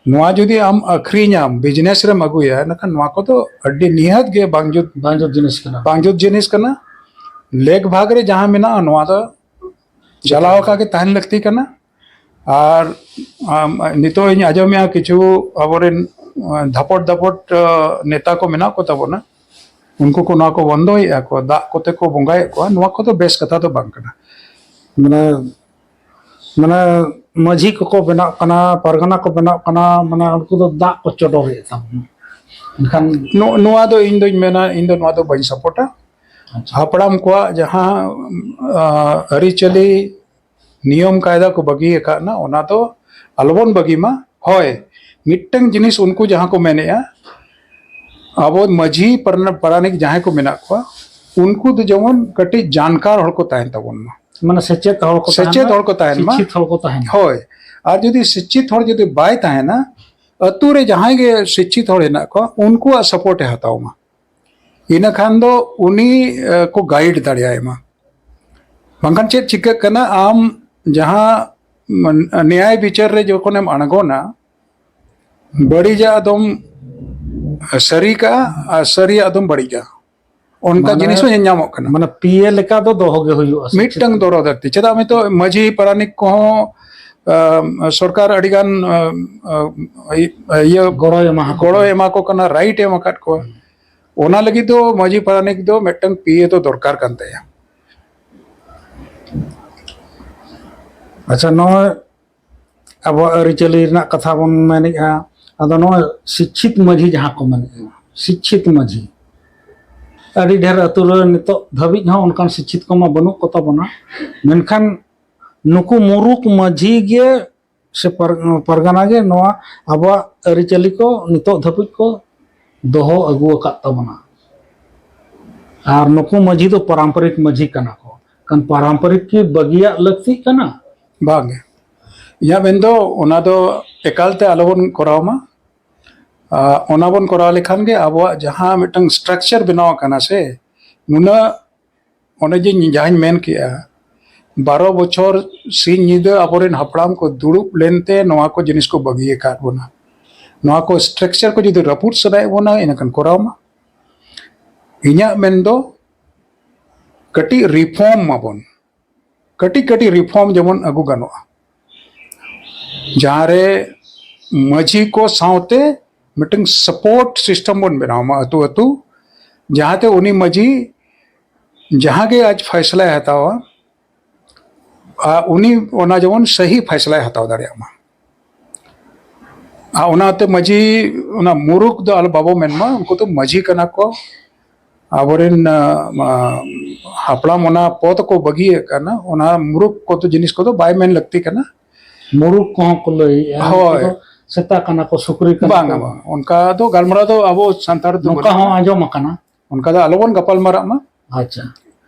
ᱱᱚᱣᱟ ᱡᱩᱫᱤ ᱟᱢ ᱟᱹᱠᱷᱨᱤᱧᱟᱢ, ᱵᱤᱡᱽᱱᱮᱥ ᱨᱮᱢ ᱟᱹᱜᱩᱭᱟ, ᱮᱱᱠᱷᱟᱱ ᱱᱚᱣᱟ ᱠᱚᱫᱚ ᱟᱹᱰᱤ ᱱᱤᱦᱟᱹᱛ ᱜᱮ ᱵᱟᱝ ᱡᱩᱛ ᱵᱟᱝ ᱡᱩᱛ ᱡᱤᱱᱤᱥ ᱠᱟᱱᱟ᱾ ᱵᱟᱝ ᱡᱩᱛ ᱡᱤᱱᱤᱥ ᱠᱟᱱᱟ᱾ ᱞᱮᱠ ᱵᱷᱟᱜᱽ ᱨᱮ ᱡᱟᱦᱟᱸ ᱢᱮᱱᱟᱜᱼᱟ, ᱱᱚᱣᱟ ᱫᱚ ᱪᱟᱞᱟᱣ ᱟᱠᱟ ᱜᱮ ᱛᱟᱦᱮᱱ ᱞᱟᱹᱠᱛᱤ ᱠᱟᱱᱟ᱾ ᱟᱨ ᱟᱢ, ᱱᱤᱛᱚᱜ ᱤᱧ ᱟᱸᱡᱚᱢᱮᱜᱼᱟ, ᱠᱤᱪᱷᱩ ᱟᱵᱚᱨᱮᱱ ᱫᱷᱟᱯᱚᱴ ᱫᱷᱟᱯᱚᱴ ᱱᱮᱛᱟ ᱠᱚ ᱢᱮᱱᱟᱜ ᱠᱚ ᱛᱟᱵᱚᱱᱟ, ᱩᱱᱠᱩ ᱠᱚ ᱱᱚᱣᱟ ᱠᱚ ᱵᱚᱱᱫᱚᱭᱮᱫᱼᱟ ᱠᱚ, ᱫᱟᱜ ᱠᱚᱛᱮ ᱠᱚ ᱵᱚᱸᱜᱟᱭᱮᱫ ᱠᱚᱣᱟ᱾ ᱱᱚᱣᱟ ᱠᱚᱫᱚ ᱵᱮᱥ ᱠᱟᱛᱷᱟ ᱫᱚ ᱵᱟᱝ ᱠᱟᱱᱟ᱾ ᱢᱟᱱᱮ ᱢᱟᱱᱮ ᱢᱟᱹᱡᱷᱤ ᱠᱚᱠᱚ ᱵᱮᱱᱟᱜ ᱠᱟᱱᱟ, ᱯᱟᱨᱜᱟᱱᱟ ᱠᱚ ᱵᱮᱱᱟᱜ ᱠᱟᱱᱟ, ᱢᱟᱱᱮ ᱩᱱᱠᱩ ᱫᱚ ᱫᱟᱜ ᱠᱚ ᱪᱚᱰᱚᱨᱮᱫ ᱛᱟᱵᱚᱱᱟ᱾ ᱮᱱᱠᱷᱟᱱ ᱱᱚ-, ᱱᱚᱣᱟ ᱫᱚ ᱤᱧ ᱫᱚᱧ ᱢᱮᱱᱟ, ᱤᱧ ᱫᱚ ᱱᱚᱣᱟ ᱫᱚ ᱵᱟᱹᱧ ᱥᱟᱯᱳᱨᱴᱟ᱾ ᱟᱪᱪᱷᱟ᱾ ᱦᱟᱯᱲᱟᱢ ᱠᱚᱣᱟᱜ ᱡᱟᱦᱟᱸ, ᱟ, ᱟᱹᱨᱤᱪᱟᱹᱞᱤ, ᱱᱤᱭᱚᱢ ᱠᱟᱭᱫᱟ ᱠᱚ ᱵᱟᱹᱜᱤ ᱟᱠᱟᱫ ᱱᱟ, ᱚᱱᱟ ᱫᱚ ᱟᱞᱚᱵᱚᱱ ᱵᱟᱹᱜᱤ ᱢᱟ᱾ ᱦᱳᱭ, ᱢᱤᱫᱴᱟᱝ ᱡᱤᱱᱤᱥ ᱩᱱᱠᱩ ᱡᱟᱦᱟᱸ ᱠᱚ ᱢᱮᱱᱮᱫᱼᱟ, ᱟᱵᱚ ᱢᱟᱹᱡᱷᱤ ᱯᱟᱨᱱᱟ-, ᱯᱟᱨᱟᱱᱤᱠ ᱡᱟᱦᱟᱸᱭ ᱠᱚ ᱢᱮᱱᱟᱜ ᱠᱚᱣᱟ, ᱩᱱᱠᱩ ᱫᱚ ᱡᱮᱢᱚᱱ ᱠᱟᱹᱴᱤᱡ ᱡᱟᱱᱠᱟᱨ ᱦᱚᱲ ᱠᱚ ᱛᱟᱦᱮᱱ ᱛᱟᱵᱚᱱ ᱢᱟ᱾ ᱢᱟᱱᱮ ᱥᱮᱪᱮᱫ ᱦᱚᱲ ᱠᱚ ᱛᱟᱦᱮᱱ ᱥᱮᱪᱮᱫ ᱢᱟ, ᱦᱚᱲ ᱠᱚ ᱛᱟᱦᱮᱱ ᱢᱟ᱾ ᱥᱤᱠᱠᱷᱤᱛ ᱦᱚᱲ ᱠᱚ ᱛᱟᱦᱮᱱ ᱢᱟ᱾ ᱦᱳᱭ, ᱟᱨ ᱡᱩᱫᱤ ᱥᱤᱠᱠᱷᱤᱛ ᱦᱚᱲ ᱡᱩᱫᱤ ᱵᱟᱭ ᱛᱟᱦᱮᱱᱟ, ᱟᱹᱛᱩ ᱨᱮ ᱡᱟᱦᱟᱸᱭ ᱜᱮ ᱥᱤᱠᱠᱷᱤᱛ ᱦᱚᱲ ᱦᱮᱱᱟᱜ ᱠᱚᱣᱟ, ᱩᱱᱠᱩᱣᱟᱜ ᱥᱟᱯᱳᱨᱴ ᱮ ᱦᱟᱛᱟᱣ ᱢᱟ᱾ ᱤᱱᱟᱹ ᱠᱷᱟᱱ ᱫᱚ ᱩᱱᱤ, ᱮ, ᱠᱚ ᱜᱟᱭᱤᱰ ᱫᱟᱲᱮᱭᱟᱭ ᱢᱟ᱾ ᱵᱟᱝᱠᱷᱟᱱ ᱪᱮᱫ ᱪᱤᱠᱟᱹᱜ ᱠᱟᱱᱟ, ᱟᱢ ᱡᱟᱦᱟᱸ, ᱢᱟᱱ-, ᱱᱮᱭᱟᱭ ᱵᱤᱪᱟᱹᱨ ᱨᱮ ᱡᱚᱠᱷᱚᱱᱮᱢ ᱟᱬᱜᱚᱱᱟ, ᱵᱟᱹᱲᱤᱡᱟᱜ ᱫᱚᱢ ᱥᱟᱹᱨᱤ ᱠᱟᱜᱼᱟ ᱟᱨ ᱥᱟᱹᱨᱤᱭᱟᱜ ᱫᱚᱢ ᱵᱟᱹᱲᱤᱡᱟ᱾ ᱚᱱᱠᱟ ᱢᱟᱱᱮ, ᱡᱤᱱᱤᱥ ᱦᱚᱸ ᱧᱮᱞ ᱧᱟᱢᱚᱜ ᱠᱟᱱᱟ᱾ ᱢᱟᱱᱮ ᱯᱤᱭᱮ ᱞᱮᱠᱟ ᱫᱚ ᱫᱚᱦᱚ ᱜᱮ ᱦᱩᱭᱩᱜᱼᱟ, ᱥᱮ ᱢᱤᱫᱴᱟᱝ ᱪᱮᱫ? ᱫᱚᱨᱚ ᱫᱷᱟᱹᱨᱛᱤ᱾ ᱪᱮᱫᱟᱜ ᱢᱮᱱᱛᱮ ᱢᱟᱹᱡᱷᱤ ᱯᱟᱨᱟᱱᱤᱠ ᱠᱚᱦᱚᱸ, ᱟᱢ, ᱥᱚᱨᱠᱟᱨ ᱟᱹᱰᱤᱜᱟᱱ, ᱟᱢ, ᱟᱢ, ᱤᱭᱟᱹ ᱜᱚᱲᱚᱭ ᱮᱢᱟ ᱟᱠᱚ ᱜᱚᱲᱚᱭ ᱠᱟᱱᱟ᱾ ᱮᱢᱟ ᱠᱚ ᱠᱟᱱᱟ, ᱨᱟᱭᱤᱴ ᱮ ᱮᱢ ᱟᱠᱟᱫ ᱠᱚᱣᱟ᱾ ᱦᱩᱸ᱾ ᱚᱱᱟ ᱞᱟᱹᱜᱤᱫ ᱫᱚ ᱢᱟᱹᱡᱷᱤ ᱯᱟᱨᱟᱱᱤᱠ ᱫᱚ ᱢᱤᱫᱴᱟᱝ ᱯᱤᱭᱮ ᱫᱚ ᱫᱚᱨᱠᱟᱨ ᱠᱟᱱ ᱛᱟᱭᱟ᱾ ᱟᱪᱪᱷᱟ, ᱱᱚᱜᱼᱚᱭ ᱟᱵᱚᱣᱟᱜ ᱟᱹᱨᱤᱪᱟᱹᱞᱤ ᱨᱮᱱᱟᱜ ᱠᱟᱛᱷᱟ ᱵᱚᱱ ᱢᱮᱱᱮᱫᱼᱟ, ᱟᱫᱚ ᱱᱚᱜᱼᱚᱭ ᱥᱤᱠᱠᱷᱤᱛ ᱢᱟᱹᱡᱷᱤ ᱡᱟᱦᱟᱸ ᱠᱚ ᱢᱮᱱᱮᱫᱼᱟ, ᱥᱤᱠᱠᱷᱤᱛ ᱢᱟᱹᱡᱷᱤ, ᱟᱹᱰᱤ ᱰᱷᱮᱨ ᱟᱹᱛᱩ ᱨᱮ ᱱᱤᱛᱚᱜ ᱫᱷᱟᱹᱵᱤᱡ ᱦᱚᱸ ᱚᱱᱠᱟᱱ ᱥᱤᱠᱠᱷᱤᱛ ᱠᱚᱢᱟ ᱵᱟᱹᱱᱩᱜ ᱠᱚᱛᱟ ᱵᱚᱱᱟ, ᱢᱮᱱᱠᱷᱟᱱ ᱱᱩᱠᱩ ᱢᱩᱨᱩᱠ ᱢᱟᱹᱡᱷᱤ ᱜᱮ ᱥᱮ ᱯᱟᱨ-, ᱯᱟᱨᱜᱟᱱᱟ ᱜᱮ ᱱᱚᱣᱟ ᱟᱵᱚᱣᱟᱜ ᱟᱹᱨᱤᱪᱟᱹᱞᱤ ᱠᱚ ᱱᱤᱛᱚᱜ ᱫᱷᱟᱹᱵᱤᱡ ᱠᱚ ᱫᱚᱦᱚ ᱟᱹᱜᱩ ᱟᱠᱟᱫ ᱛᱟᱵᱚᱱᱟ᱾ ᱟᱨ ᱱᱩᱠᱩ ᱢᱟᱹᱡᱷᱤ ᱫᱚ ᱯᱟᱨᱟᱢᱯᱚᱨᱤᱠ ᱢᱟᱹᱡᱷᱤ ᱠᱟᱱᱟ ᱠᱚ᱾ ᱠᱷᱟᱱ ᱯᱟᱨᱟᱢᱯᱚᱨᱤᱠ ᱠᱤ ᱵᱟᱹᱜᱤᱭᱟᱜ ᱞᱟᱹᱠᱛᱤᱜ ᱠᱟᱱᱟ? ᱵᱟᱝ ᱜᱮ᱾ ᱤᱧᱟᱹᱜ ᱢᱮᱱ ᱫᱚ ᱚᱱᱟ ᱫᱚ ᱮᱠᱟᱞ ᱛᱮ ᱟᱞᱚ ᱵᱚᱱ ᱠᱚᱨᱟᱣ ᱢᱟ᱾ ᱟᱨ ᱚᱱᱟ ᱵᱚᱱ ᱠᱚᱨᱟᱣ ᱞᱮᱠᱷᱟᱱ ᱜᱮ ᱟᱵᱚᱣᱟᱜ ᱡᱟᱦᱟᱸ ᱢᱤᱫᱴᱟᱝ ᱥᱴᱨᱟᱠᱪᱟᱨ ᱵᱮᱱᱟᱣ ᱟᱠᱟᱱᱟ ᱥᱮ, ᱱᱩᱱᱟᱹᱜ, ᱚᱱᱮ ᱡᱮ ᱡᱟᱦᱟᱸᱧ ᱢᱮᱱ ᱠᱮᱜᱼᱟ, ᱵᱟᱨᱚ ᱵᱚᱪᱷᱚᱨ ᱥᱤᱧ ᱧᱤᱫᱟᱹ ᱟᱵᱚᱨᱮᱱ ᱦᱟᱯᱲᱟᱢ ᱠᱚ ᱫᱩᱲᱩᱵ ᱞᱮᱱᱛᱮ ᱱᱚᱣᱟ ᱠᱚ ᱡᱤᱱᱤᱥ ᱠᱚ ᱵᱟᱹᱜᱤ ᱟᱠᱟᱫ ᱵᱚᱱᱟ᱾ ᱱᱚᱣᱟ ᱠᱚ ᱥᱴᱨᱟᱠᱪᱟᱨ ᱠᱚ ᱡᱩᱫᱤ ᱨᱟᱹᱯᱩᱫ ᱥᱟᱱᱟᱭᱮᱫ ᱵᱚᱱᱟ, ᱤᱱᱟᱹᱠᱷᱟᱱ ᱠᱚᱨᱟᱣ ᱢᱟ᱾ ᱤᱧᱟᱹᱜ ᱢᱮᱱ ᱫᱚ ᱠᱟᱹᱴᱤᱡ ᱨᱤᱯᱷᱚᱨᱢ ᱢᱟᱵᱚᱱ, ᱠᱟᱹᱴᱤᱡ ᱠᱟᱹᱴᱤᱡ ᱨᱤᱯᱷᱚᱨᱢ ᱡᱮᱢᱚᱱ ᱟᱹᱜᱩ ᱜᱟᱱᱚᱜᱼᱟ, ᱡᱟᱦᱟᱸ ᱨᱮ ᱢᱟᱹᱡᱷᱤ ᱠᱚ ᱥᱟᱶᱛᱮ ᱢᱤᱫᱴᱟᱝ ᱥᱟᱯᱳᱨᱴ ᱥᱤᱥᱴᱮᱢ ᱵᱚᱱ ᱵᱮᱱᱟᱣ ᱢᱟ ᱟᱹᱛᱩ ᱟᱹᱛᱩ, ᱡᱟᱦᱟᱸᱛᱮ ᱩᱱᱤ ᱢᱟᱹᱡᱷᱤ ᱡᱟᱦᱟᱸ ᱜᱮ ᱟᱡ ᱯᱷᱟᱭᱥᱞᱟᱭ ᱦᱟᱛᱟᱣᱟ, ᱟᱨ ᱩᱱᱤ ᱚᱱᱟ ᱡᱮᱢᱚᱱ ᱥᱟᱹᱦᱤ ᱯᱷᱟᱭᱥᱞᱟᱭ ᱦᱟᱛᱟᱣ ᱫᱟᱲᱮᱭᱟᱜ ᱢᱟ᱾ ᱟᱨ ᱚᱱᱟᱛᱮ ᱢᱟᱹᱡᱷᱤ, ᱚᱱᱟ ᱢᱩᱨᱩᱠᱷ ᱫᱚ ᱟᱞᱚ ᱵᱟᱵᱚ ᱢᱮᱱ ᱢᱟ, ᱩᱱᱠᱩ ᱫᱚ ᱢᱟᱹᱡᱷᱤ ᱠᱟᱱᱟ ᱠᱚ, ᱟᱵᱚᱨᱮᱱ, ᱟ, ᱟ, ᱦᱟᱯᱲᱟᱢ ᱚᱱᱟ ᱯᱚᱫ ᱠᱚ ᱵᱟᱹᱜᱤᱭᱮᱫ ᱠᱟᱱᱟ, ᱚᱱᱟ ᱢᱩᱨᱩᱠᱷ ᱠᱚᱫᱚ ᱡᱤᱱᱤᱥ ᱠᱚᱫᱚ ᱵᱟᱭ ᱢᱮᱱ ᱞᱟᱹᱠᱛᱤ ᱠᱟᱱᱟ᱾ ᱢᱩᱨᱩᱠᱷ ᱠᱚᱦᱚᱸ ᱠᱚ ᱞᱟᱹᱭᱮᱜᱼᱟ, ᱦᱳᱭ᱾ ᱩᱱᱠᱩ ᱫᱚ ᱥᱮᱛᱟ ᱠᱟᱱᱟ ᱠᱚ, ᱥᱩᱠᱨᱤ ᱠᱟᱱᱟ ᱵᱟᱝᱟ, ᱠᱚ᱾ ᱵᱟᱝ, ᱚᱱᱠᱟ ᱫᱚ ᱜᱟᱞᱢᱟᱨᱟᱣ ᱫᱚ ᱟᱵᱚ ᱥᱟᱱᱛᱟᱲ ᱫᱚ ᱱᱚᱝᱠᱟ ᱵᱟᱹᱱᱩᱜᱼᱟ᱾ ᱦᱚᱸ ᱟᱸᱡᱚᱢ ᱟᱠᱟᱱᱟ᱾ ᱚᱱᱠᱟ ᱫᱚ ᱟᱞᱚᱵᱚᱱ ᱜᱟᱯᱟᱞ ᱢᱟᱨᱟᱜ ᱢᱟ᱾ ᱟᱪᱪᱷᱟ᱾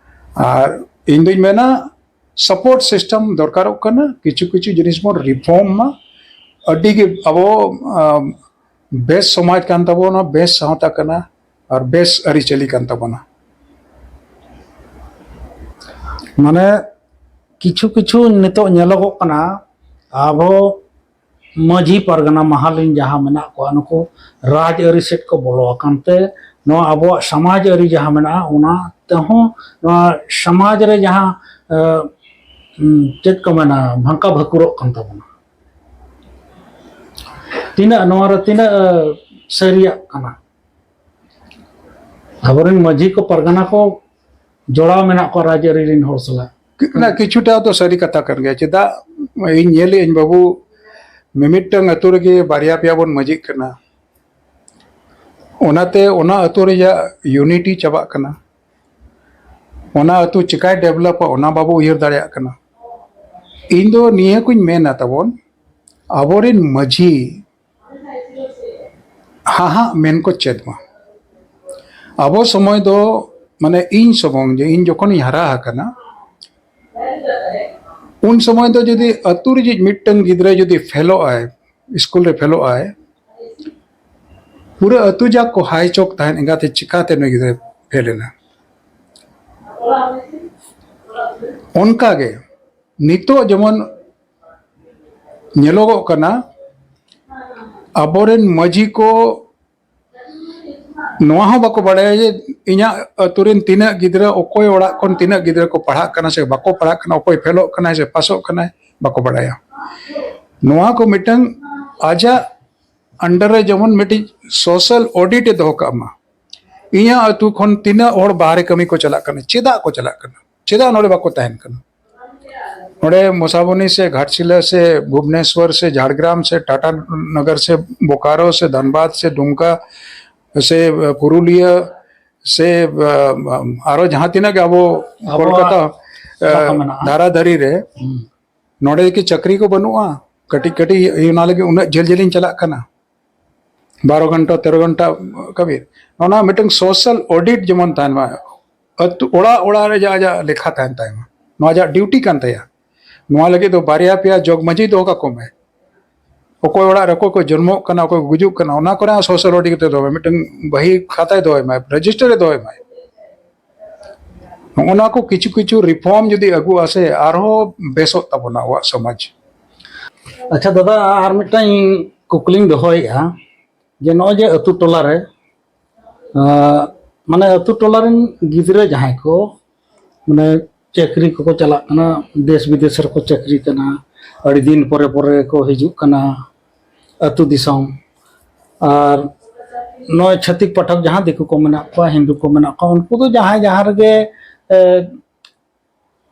ᱟᱨ ᱤᱧ ᱫᱩᱧ ᱢᱮᱱᱟ, ᱥᱟᱯᱳᱨᱴ ᱥᱤᱥᱴᱮᱢ ᱫᱚᱨᱠᱟᱨᱚᱜ ᱠᱟᱱᱟ, ᱠᱤᱪᱷᱩ ᱠᱤᱪᱷᱩ ᱡᱤᱱᱤᱥ ᱵᱚᱱ ᱨᱤᱯᱷᱚᱨᱢ ᱢᱟ᱾ ᱟᱹᱰᱤ ᱜᱮ ᱟᱵᱚ, ᱟᱢ, ᱵᱮᱥ ᱥᱚᱢᱟᱡᱽ ᱠᱟᱱ ᱛᱟᱵᱚᱱᱟ, ᱵᱮᱥ ᱥᱟᱶᱛᱟ ᱠᱟᱱᱟ, ᱟᱨ ᱵᱮᱥ ᱟᱹᱨᱤᱪᱟᱹᱞᱤ ᱠᱟᱱ ᱛᱟᱵᱚᱱᱟ᱾ ᱢᱟᱱᱮ, ᱠᱤᱪᱷᱩ ᱠᱤᱪᱷᱩ ᱱᱤᱛᱚᱜ ᱧᱮᱞᱚᱜᱚᱜ ᱠᱟᱱᱟ, ᱟᱵᱚ ᱢᱟᱹᱡᱷᱤ ᱯᱟᱨᱜᱟᱱᱟ ᱢᱟᱦᱟᱞᱤᱱ ᱡᱟᱦᱟᱸ ᱢᱮᱱᱟᱜ ᱠᱚᱣᱟ, ᱱᱩᱠᱩ ᱨᱟᱡᱽ ᱟᱹᱨᱤ ᱥᱮᱫ ᱠᱚ ᱵᱚᱞᱚ ᱟᱠᱟᱱ ᱛᱮ, ᱱᱚᱣᱟ ᱟᱵᱚᱣᱟᱜ ᱥᱚᱢᱟᱡᱽ ᱟᱹᱨᱤ ᱡᱟᱦᱟᱸ ᱢᱮᱱᱟᱜᱼᱟ, ᱚᱱᱟ ᱛᱮᱦᱚᱸ ᱱᱚᱣᱟ ᱥᱚᱢᱟᱡᱽ ᱨᱮ ᱡᱟᱦᱟᱸ, ᱮ, ᱩᱸ, ᱪᱮᱫ ᱠᱚ ᱢᱮᱱᱟ, ᱵᱷᱟᱝᱠᱟ ᱵᱷᱟᱹᱠᱩᱨᱚᱜ ᱠᱟᱱ ᱛᱟᱵᱚᱱᱟ᱾ ᱛᱤᱱᱟᱹᱜ ᱱᱚᱣᱟ ᱨᱮ ᱛᱤᱱᱟᱹᱜ, ᱮ, ᱥᱟᱹᱨᱤᱭᱟᱜ ᱠᱟᱱᱟ? ᱟᱵᱚᱨᱮᱱ ᱢᱟᱹᱡᱷᱤ ᱠᱚ, ᱯᱟᱨᱜᱟᱱᱟ ᱠᱚ ᱡᱚᱲᱟᱣ ᱢᱮᱱᱟᱜ ᱠᱚᱣᱟ ᱨᱟᱡᱽᱟᱹᱨᱤ ᱨᱮᱱ ᱦᱚᱲ ᱥᱟᱞᱟᱜ᱾ ᱠᱤ-, ᱚᱱᱟ ᱠᱤᱪᱷᱩᱴᱟ ᱫᱚ ᱥᱟᱹᱨᱤ ᱠᱟᱛᱷᱟ ᱠᱟᱱ ᱜᱮᱭᱟ᱾ ᱪᱮᱫᱟᱜ, ᱤᱧ ᱧᱮᱞᱮᱫ ᱟᱹᱧ ᱵᱟᱹᱵᱩ, ᱢᱤᱢᱤᱫᱴᱟᱝ ᱟᱹᱛᱩ ᱨᱮᱜᱮ ᱵᱟᱨᱭᱟ ᱯᱮᱭᱟ ᱵᱚᱱ ᱢᱟᱹᱡᱷᱤᱜ ᱠᱟᱱᱟ, ᱚᱱᱟᱛᱮ ᱚᱱᱟ ᱟᱹᱛᱩ ᱨᱮᱭᱟᱜ ᱤᱭᱩᱱᱤᱴᱤ ᱪᱟᱵᱟᱜ ᱠᱟᱱᱟ᱾ ᱚᱱᱟ ᱟᱹᱛᱩ ᱪᱤᱠᱟᱭ ᱰᱮᱵᱷᱞᱚᱯᱟ, ᱚᱱᱟ ᱵᱟᱵᱚ ᱩᱭᱦᱟᱹᱨ ᱫᱟᱲᱮᱭᱟᱜ ᱠᱟᱱᱟ᱾ ᱤᱧ ᱫᱚ ᱱᱤᱭᱟᱹ ᱠᱚᱧ ᱢᱮᱱᱟ ᱛᱟᱵᱚᱱ, ᱟᱵᱚᱨᱮᱱ ᱢᱟᱹᱡᱷᱤ ᱦᱟᱦᱟᱜ ᱢᱮᱱ ᱠᱚ ᱪᱮᱫ ᱢᱟ᱾ ᱟᱵᱚ ᱥᱚᱢᱚᱭ ᱫᱚ, ᱢᱟᱱᱮ, ᱤᱧ ᱥᱚᱢᱚᱭ ᱡᱮ ᱤᱧ ᱡᱚᱠᱷᱚᱱᱤᱧ ᱦᱟᱨᱟ ᱟᱠᱟᱱᱟ, ᱩᱱ ᱥᱚᱢᱚᱭ ᱫᱚ ᱡᱩᱫᱤ ᱟᱹᱛᱩ ᱨᱤᱡᱤᱡ ᱢᱤᱫᱴᱟᱝ ᱜᱤᱫᱽᱨᱟᱹ ᱡᱩᱫᱤ ᱯᱷᱮᱞᱚᱜ ᱟᱭ, ᱥᱠᱩᱞ ᱨᱮ ᱯᱷᱮᱞᱚᱜ ᱟᱭ, ᱯᱩᱨᱟᱹ ᱟᱹᱛᱩ ᱡᱟᱠ ᱠᱚ ᱦᱟᱭ ᱪᱚᱠ ᱛᱟᱦᱮᱸᱫ, ᱮᱸᱜᱟᱛᱮ ᱪᱤᱠᱟᱛᱮ ᱱᱩᱭ ᱜᱤᱫᱽᱨᱟᱹ ᱯᱷᱮᱞ ᱮᱱᱟ? ᱚᱱᱠᱟᱜᱮ ᱱᱤᱛᱚᱜ ᱡᱮᱢᱚᱱ ᱧᱮᱞᱚᱜᱚᱜ ᱠᱟᱱᱟ, ᱟᱵᱚᱨᱮᱱ ᱢᱟᱹᱡᱷᱤ ᱠᱚ ᱱᱚᱣᱟ ᱦᱚᱸ ᱵᱟᱠᱚ ᱵᱟᱲᱟᱭᱟ ᱡᱮ ᱤᱧᱟᱹᱜ ᱟᱹᱛᱩ ᱨᱮᱱ ᱛᱤᱱᱟᱹᱜ ᱜᱤᱫᱽᱨᱟᱹ, ᱚᱠᱚᱭ ᱚᱲᱟᱜ ᱠᱷᱚᱱ ᱛᱤᱱᱟᱹᱜ ᱜᱤᱫᱽᱨᱟᱹ ᱠᱚ ᱯᱟᱲᱦᱟᱜ ᱠᱟᱱᱟ ᱥᱮ ᱵᱟᱠᱚ ᱯᱟᱲᱦᱟᱜ ᱠᱟᱱᱟ, ᱚᱠᱚᱭ ᱯᱷᱮᱞᱚᱜ ᱠᱟᱱᱟᱭ ᱥᱮ ᱯᱟᱥᱚᱜ ᱠᱟᱱᱟᱭ, ᱵᱟᱠᱚ ᱵᱟᱲᱟᱭᱟ᱾ ᱱᱚᱣᱟ ᱠᱚ ᱢᱤᱫᱴᱟᱝ ᱟᱡᱟᱜ under ᱨᱮ ᱡᱮᱢᱚᱱ ᱢᱤᱫᱴᱤᱡ ᱥᱳᱥᱟᱞ ᱚᱰᱤᱴ ᱮ ᱫᱚᱦᱚ ᱠᱟᱜ ᱢᱟ, ᱤᱧᱟᱹᱜ ᱟᱹᱛᱩ ᱠᱷᱚᱱ ᱛᱤᱱᱟᱹᱜ ᱦᱚᱲ ᱵᱟᱦᱨᱮ ᱠᱟᱹᱢᱤ ᱠᱚ ᱪᱟᱞᱟᱜ ᱠᱟᱱᱟ, ᱪᱮᱫᱟᱜ ᱠᱚ ᱪᱟᱞᱟᱜ ᱠᱟᱱᱟ, ᱪᱮᱫᱟᱜ ᱱᱚᱰᱮ ᱵᱟᱠᱚ ᱛᱟᱦᱮᱱ ᱠᱟᱱᱟ? ᱱᱚᱰᱮ ᱢᱚᱥᱟᱵᱚᱱᱤ ᱥᱮ ᱜᱷᱟᱴᱥᱤᱞᱟᱹ ᱥᱮ ᱵᱷᱩᱵᱽᱱᱮᱥᱣᱚᱨ ᱥᱮ ᱡᱷᱟᱲᱜᱨᱟᱢ ᱥᱮ ᱴᱟᱴᱟ ᱱᱚᱜᱚᱨ ᱥᱮ ᱵᱳᱠᱟᱨᱳ ᱥᱮ ᱫᱷᱟᱱᱵᱟᱫᱽ ᱥᱮ ᱰᱩᱢᱠᱟ ᱥᱮ ᱯᱩᱨᱩᱞᱤᱭᱟᱹ ᱥᱮ ᱟᱨᱚ ᱡᱟᱦᱟᱸ ᱛᱤᱱᱟᱹᱜ ᱜᱮ ᱟᱵᱚ ᱟᱵᱚᱣᱟᱜ ᱠᱳᱞᱠᱟᱛᱟ ᱮᱞᱟᱠᱟ ᱢᱮᱱᱟᱜᱼᱟ᱾ ᱫᱷᱟᱨᱟ ᱫᱷᱟᱨᱤ ᱨᱮ ᱦᱩᱸ᱾ ᱱᱚᱰᱮ ᱠᱤ ᱪᱟᱹᱠᱨᱤ ᱠᱚ ᱵᱟᱹᱱᱩᱜᱼᱟ? ᱠᱟᱹᱴᱤᱡ ᱠᱟᱹᱴᱤᱡ ᱚᱱᱟ ᱞᱟᱹᱜᱤᱫ ᱩᱱᱟᱹᱜ ᱡᱷᱟᱹᱞ ᱡᱷᱟᱹᱞᱤᱧ ᱪᱟᱞᱟᱜ ᱠᱟᱱᱟ, ᱵᱟᱨᱚ ᱜᱷᱚᱱᱴᱟ ᱛᱮᱨᱚ ᱜᱷᱚᱱᱴᱟ ᱠᱟᱹᱢᱤ᱾ ᱚᱱᱟ ᱢᱤᱫᱴᱟᱝ ᱥᱳᱥᱟᱞ ᱚᱰᱤᱴ ᱡᱮᱢᱚᱱ ᱛᱟᱦᱮᱱ ᱢᱟ, ᱟᱹᱛᱩ ᱚᱲᱟᱜ ᱚᱲᱟᱜ ᱨᱮ ᱡᱟ ᱡᱟ ᱞᱮᱠᱷᱟ ᱛᱟᱦᱮᱱ ᱛᱟᱭ ᱢᱟ, ᱱᱚᱣᱟ ᱡᱟ ᱰᱤᱭᱩᱴᱤ ᱠᱟᱱ ᱛᱟᱭᱟ᱾ ᱱᱚᱣᱟ ᱞᱟᱹᱜᱤᱫ ᱫᱚ ᱵᱟᱨᱭᱟ ᱯᱮᱭᱟ ᱡᱚᱜᱽ ᱢᱟᱹᱡᱷᱤ ᱫᱚᱦᱚ ᱠᱟᱠᱚ ᱢᱮ᱾ ᱚᱠᱚᱭ ᱚᱲᱟᱜ ᱨᱮ ᱚᱠᱚᱭ ᱠᱚ ᱡᱚᱱᱢᱚᱜ ᱠᱟᱱᱟ, ᱚᱠᱚᱭ ᱠᱚ ᱜᱩᱡᱩᱜ ᱠᱟᱱᱟ, ᱚᱱᱟ ᱠᱚᱨᱮ ᱦᱚᱸ ᱥᱳᱥᱟᱞ ᱚᱰᱤᱴ ᱠᱟᱛᱮ ᱫᱚᱦᱚᱭ ᱢᱮ, ᱢᱤᱫᱴᱟᱝ ᱵᱟᱹᱦᱤ ᱠᱷᱟᱛᱟᱭ ᱫᱚᱦᱚᱭ ᱢᱟᱭ, ᱨᱮᱡᱤᱥᱴᱟᱨ ᱮ ᱫᱚᱦᱚᱭ ᱢᱟᱭ᱾ ᱱᱚᱜᱼᱚ ᱱᱚᱣᱟ ᱠᱚ ᱠᱤᱪᱷᱩ ᱠᱤᱪᱷᱩ ᱨᱤᱯᱷᱚᱨᱢ ᱡᱩᱫᱤ ᱟᱹᱜᱩᱜᱼᱟ ᱥᱮ, ᱟᱨᱦᱚᱸ ᱵᱮᱥᱚᱜ ᱛᱟᱵᱚᱱᱟ ᱟᱵᱚᱣᱟᱜ ᱥᱚᱢᱟᱡᱽ᱾ ᱟᱪᱪᱷᱟ ᱫᱟᱫᱟ, ᱟᱨ ᱢᱤᱫᱴᱟᱝ ᱠᱩᱠᱞᱤᱧ ᱫᱚᱦᱚᱭᱮᱫᱼᱟ, ᱡᱮ ᱱᱚᱜᱼᱚᱭ ᱡᱮ ᱟᱹᱛᱩ ᱴᱚᱞᱟ ᱨᱮ, ᱟᱸ, ᱢᱟᱱᱮ ᱟᱹᱛᱩ ᱴᱚᱞᱟ ᱨᱮᱱ ᱜᱤᱫᱽᱨᱟᱹ ᱡᱟᱦᱟᱸᱭ ᱠᱚ ᱢᱟᱱᱮ ᱪᱟᱹᱠᱨᱤ ᱠᱚᱠᱚ ᱪᱟᱞᱟᱜ ᱠᱟᱱᱟ, ᱫᱮᱥ ᱵᱤᱫᱮᱥ ᱨᱮᱠᱚ ᱪᱟᱹᱠᱨᱤ ᱠᱟᱱᱟ, ᱟᱹᱰᱤ ᱫᱤᱱ ᱯᱚᱨᱮ ᱯᱚᱨᱮ ᱠᱚ ᱦᱤᱡᱩᱜ ᱠᱟᱱᱟ ᱟᱹᱛᱩ ᱫᱤᱥᱚᱢ᱾ ᱟᱨ ᱱᱚᱜᱼᱚᱭ ᱪᱷᱟᱹᱛᱤᱠ ᱯᱟᱴᱷᱚᱠ ᱡᱟᱦᱟᱸ ᱫᱤᱠᱩ ᱠᱚ ᱢᱮᱱᱟᱜ ᱠᱚᱣᱟ, ᱦᱤᱱᱫᱩ ᱠᱚ ᱢᱮᱱᱟᱜ ᱠᱚᱣᱟ, ᱩᱱᱠᱩ ᱫᱚ ᱡᱟᱦᱟᱸᱭ ᱡᱟᱦᱟᱸ ᱨᱮᱜᱮ, ᱮ,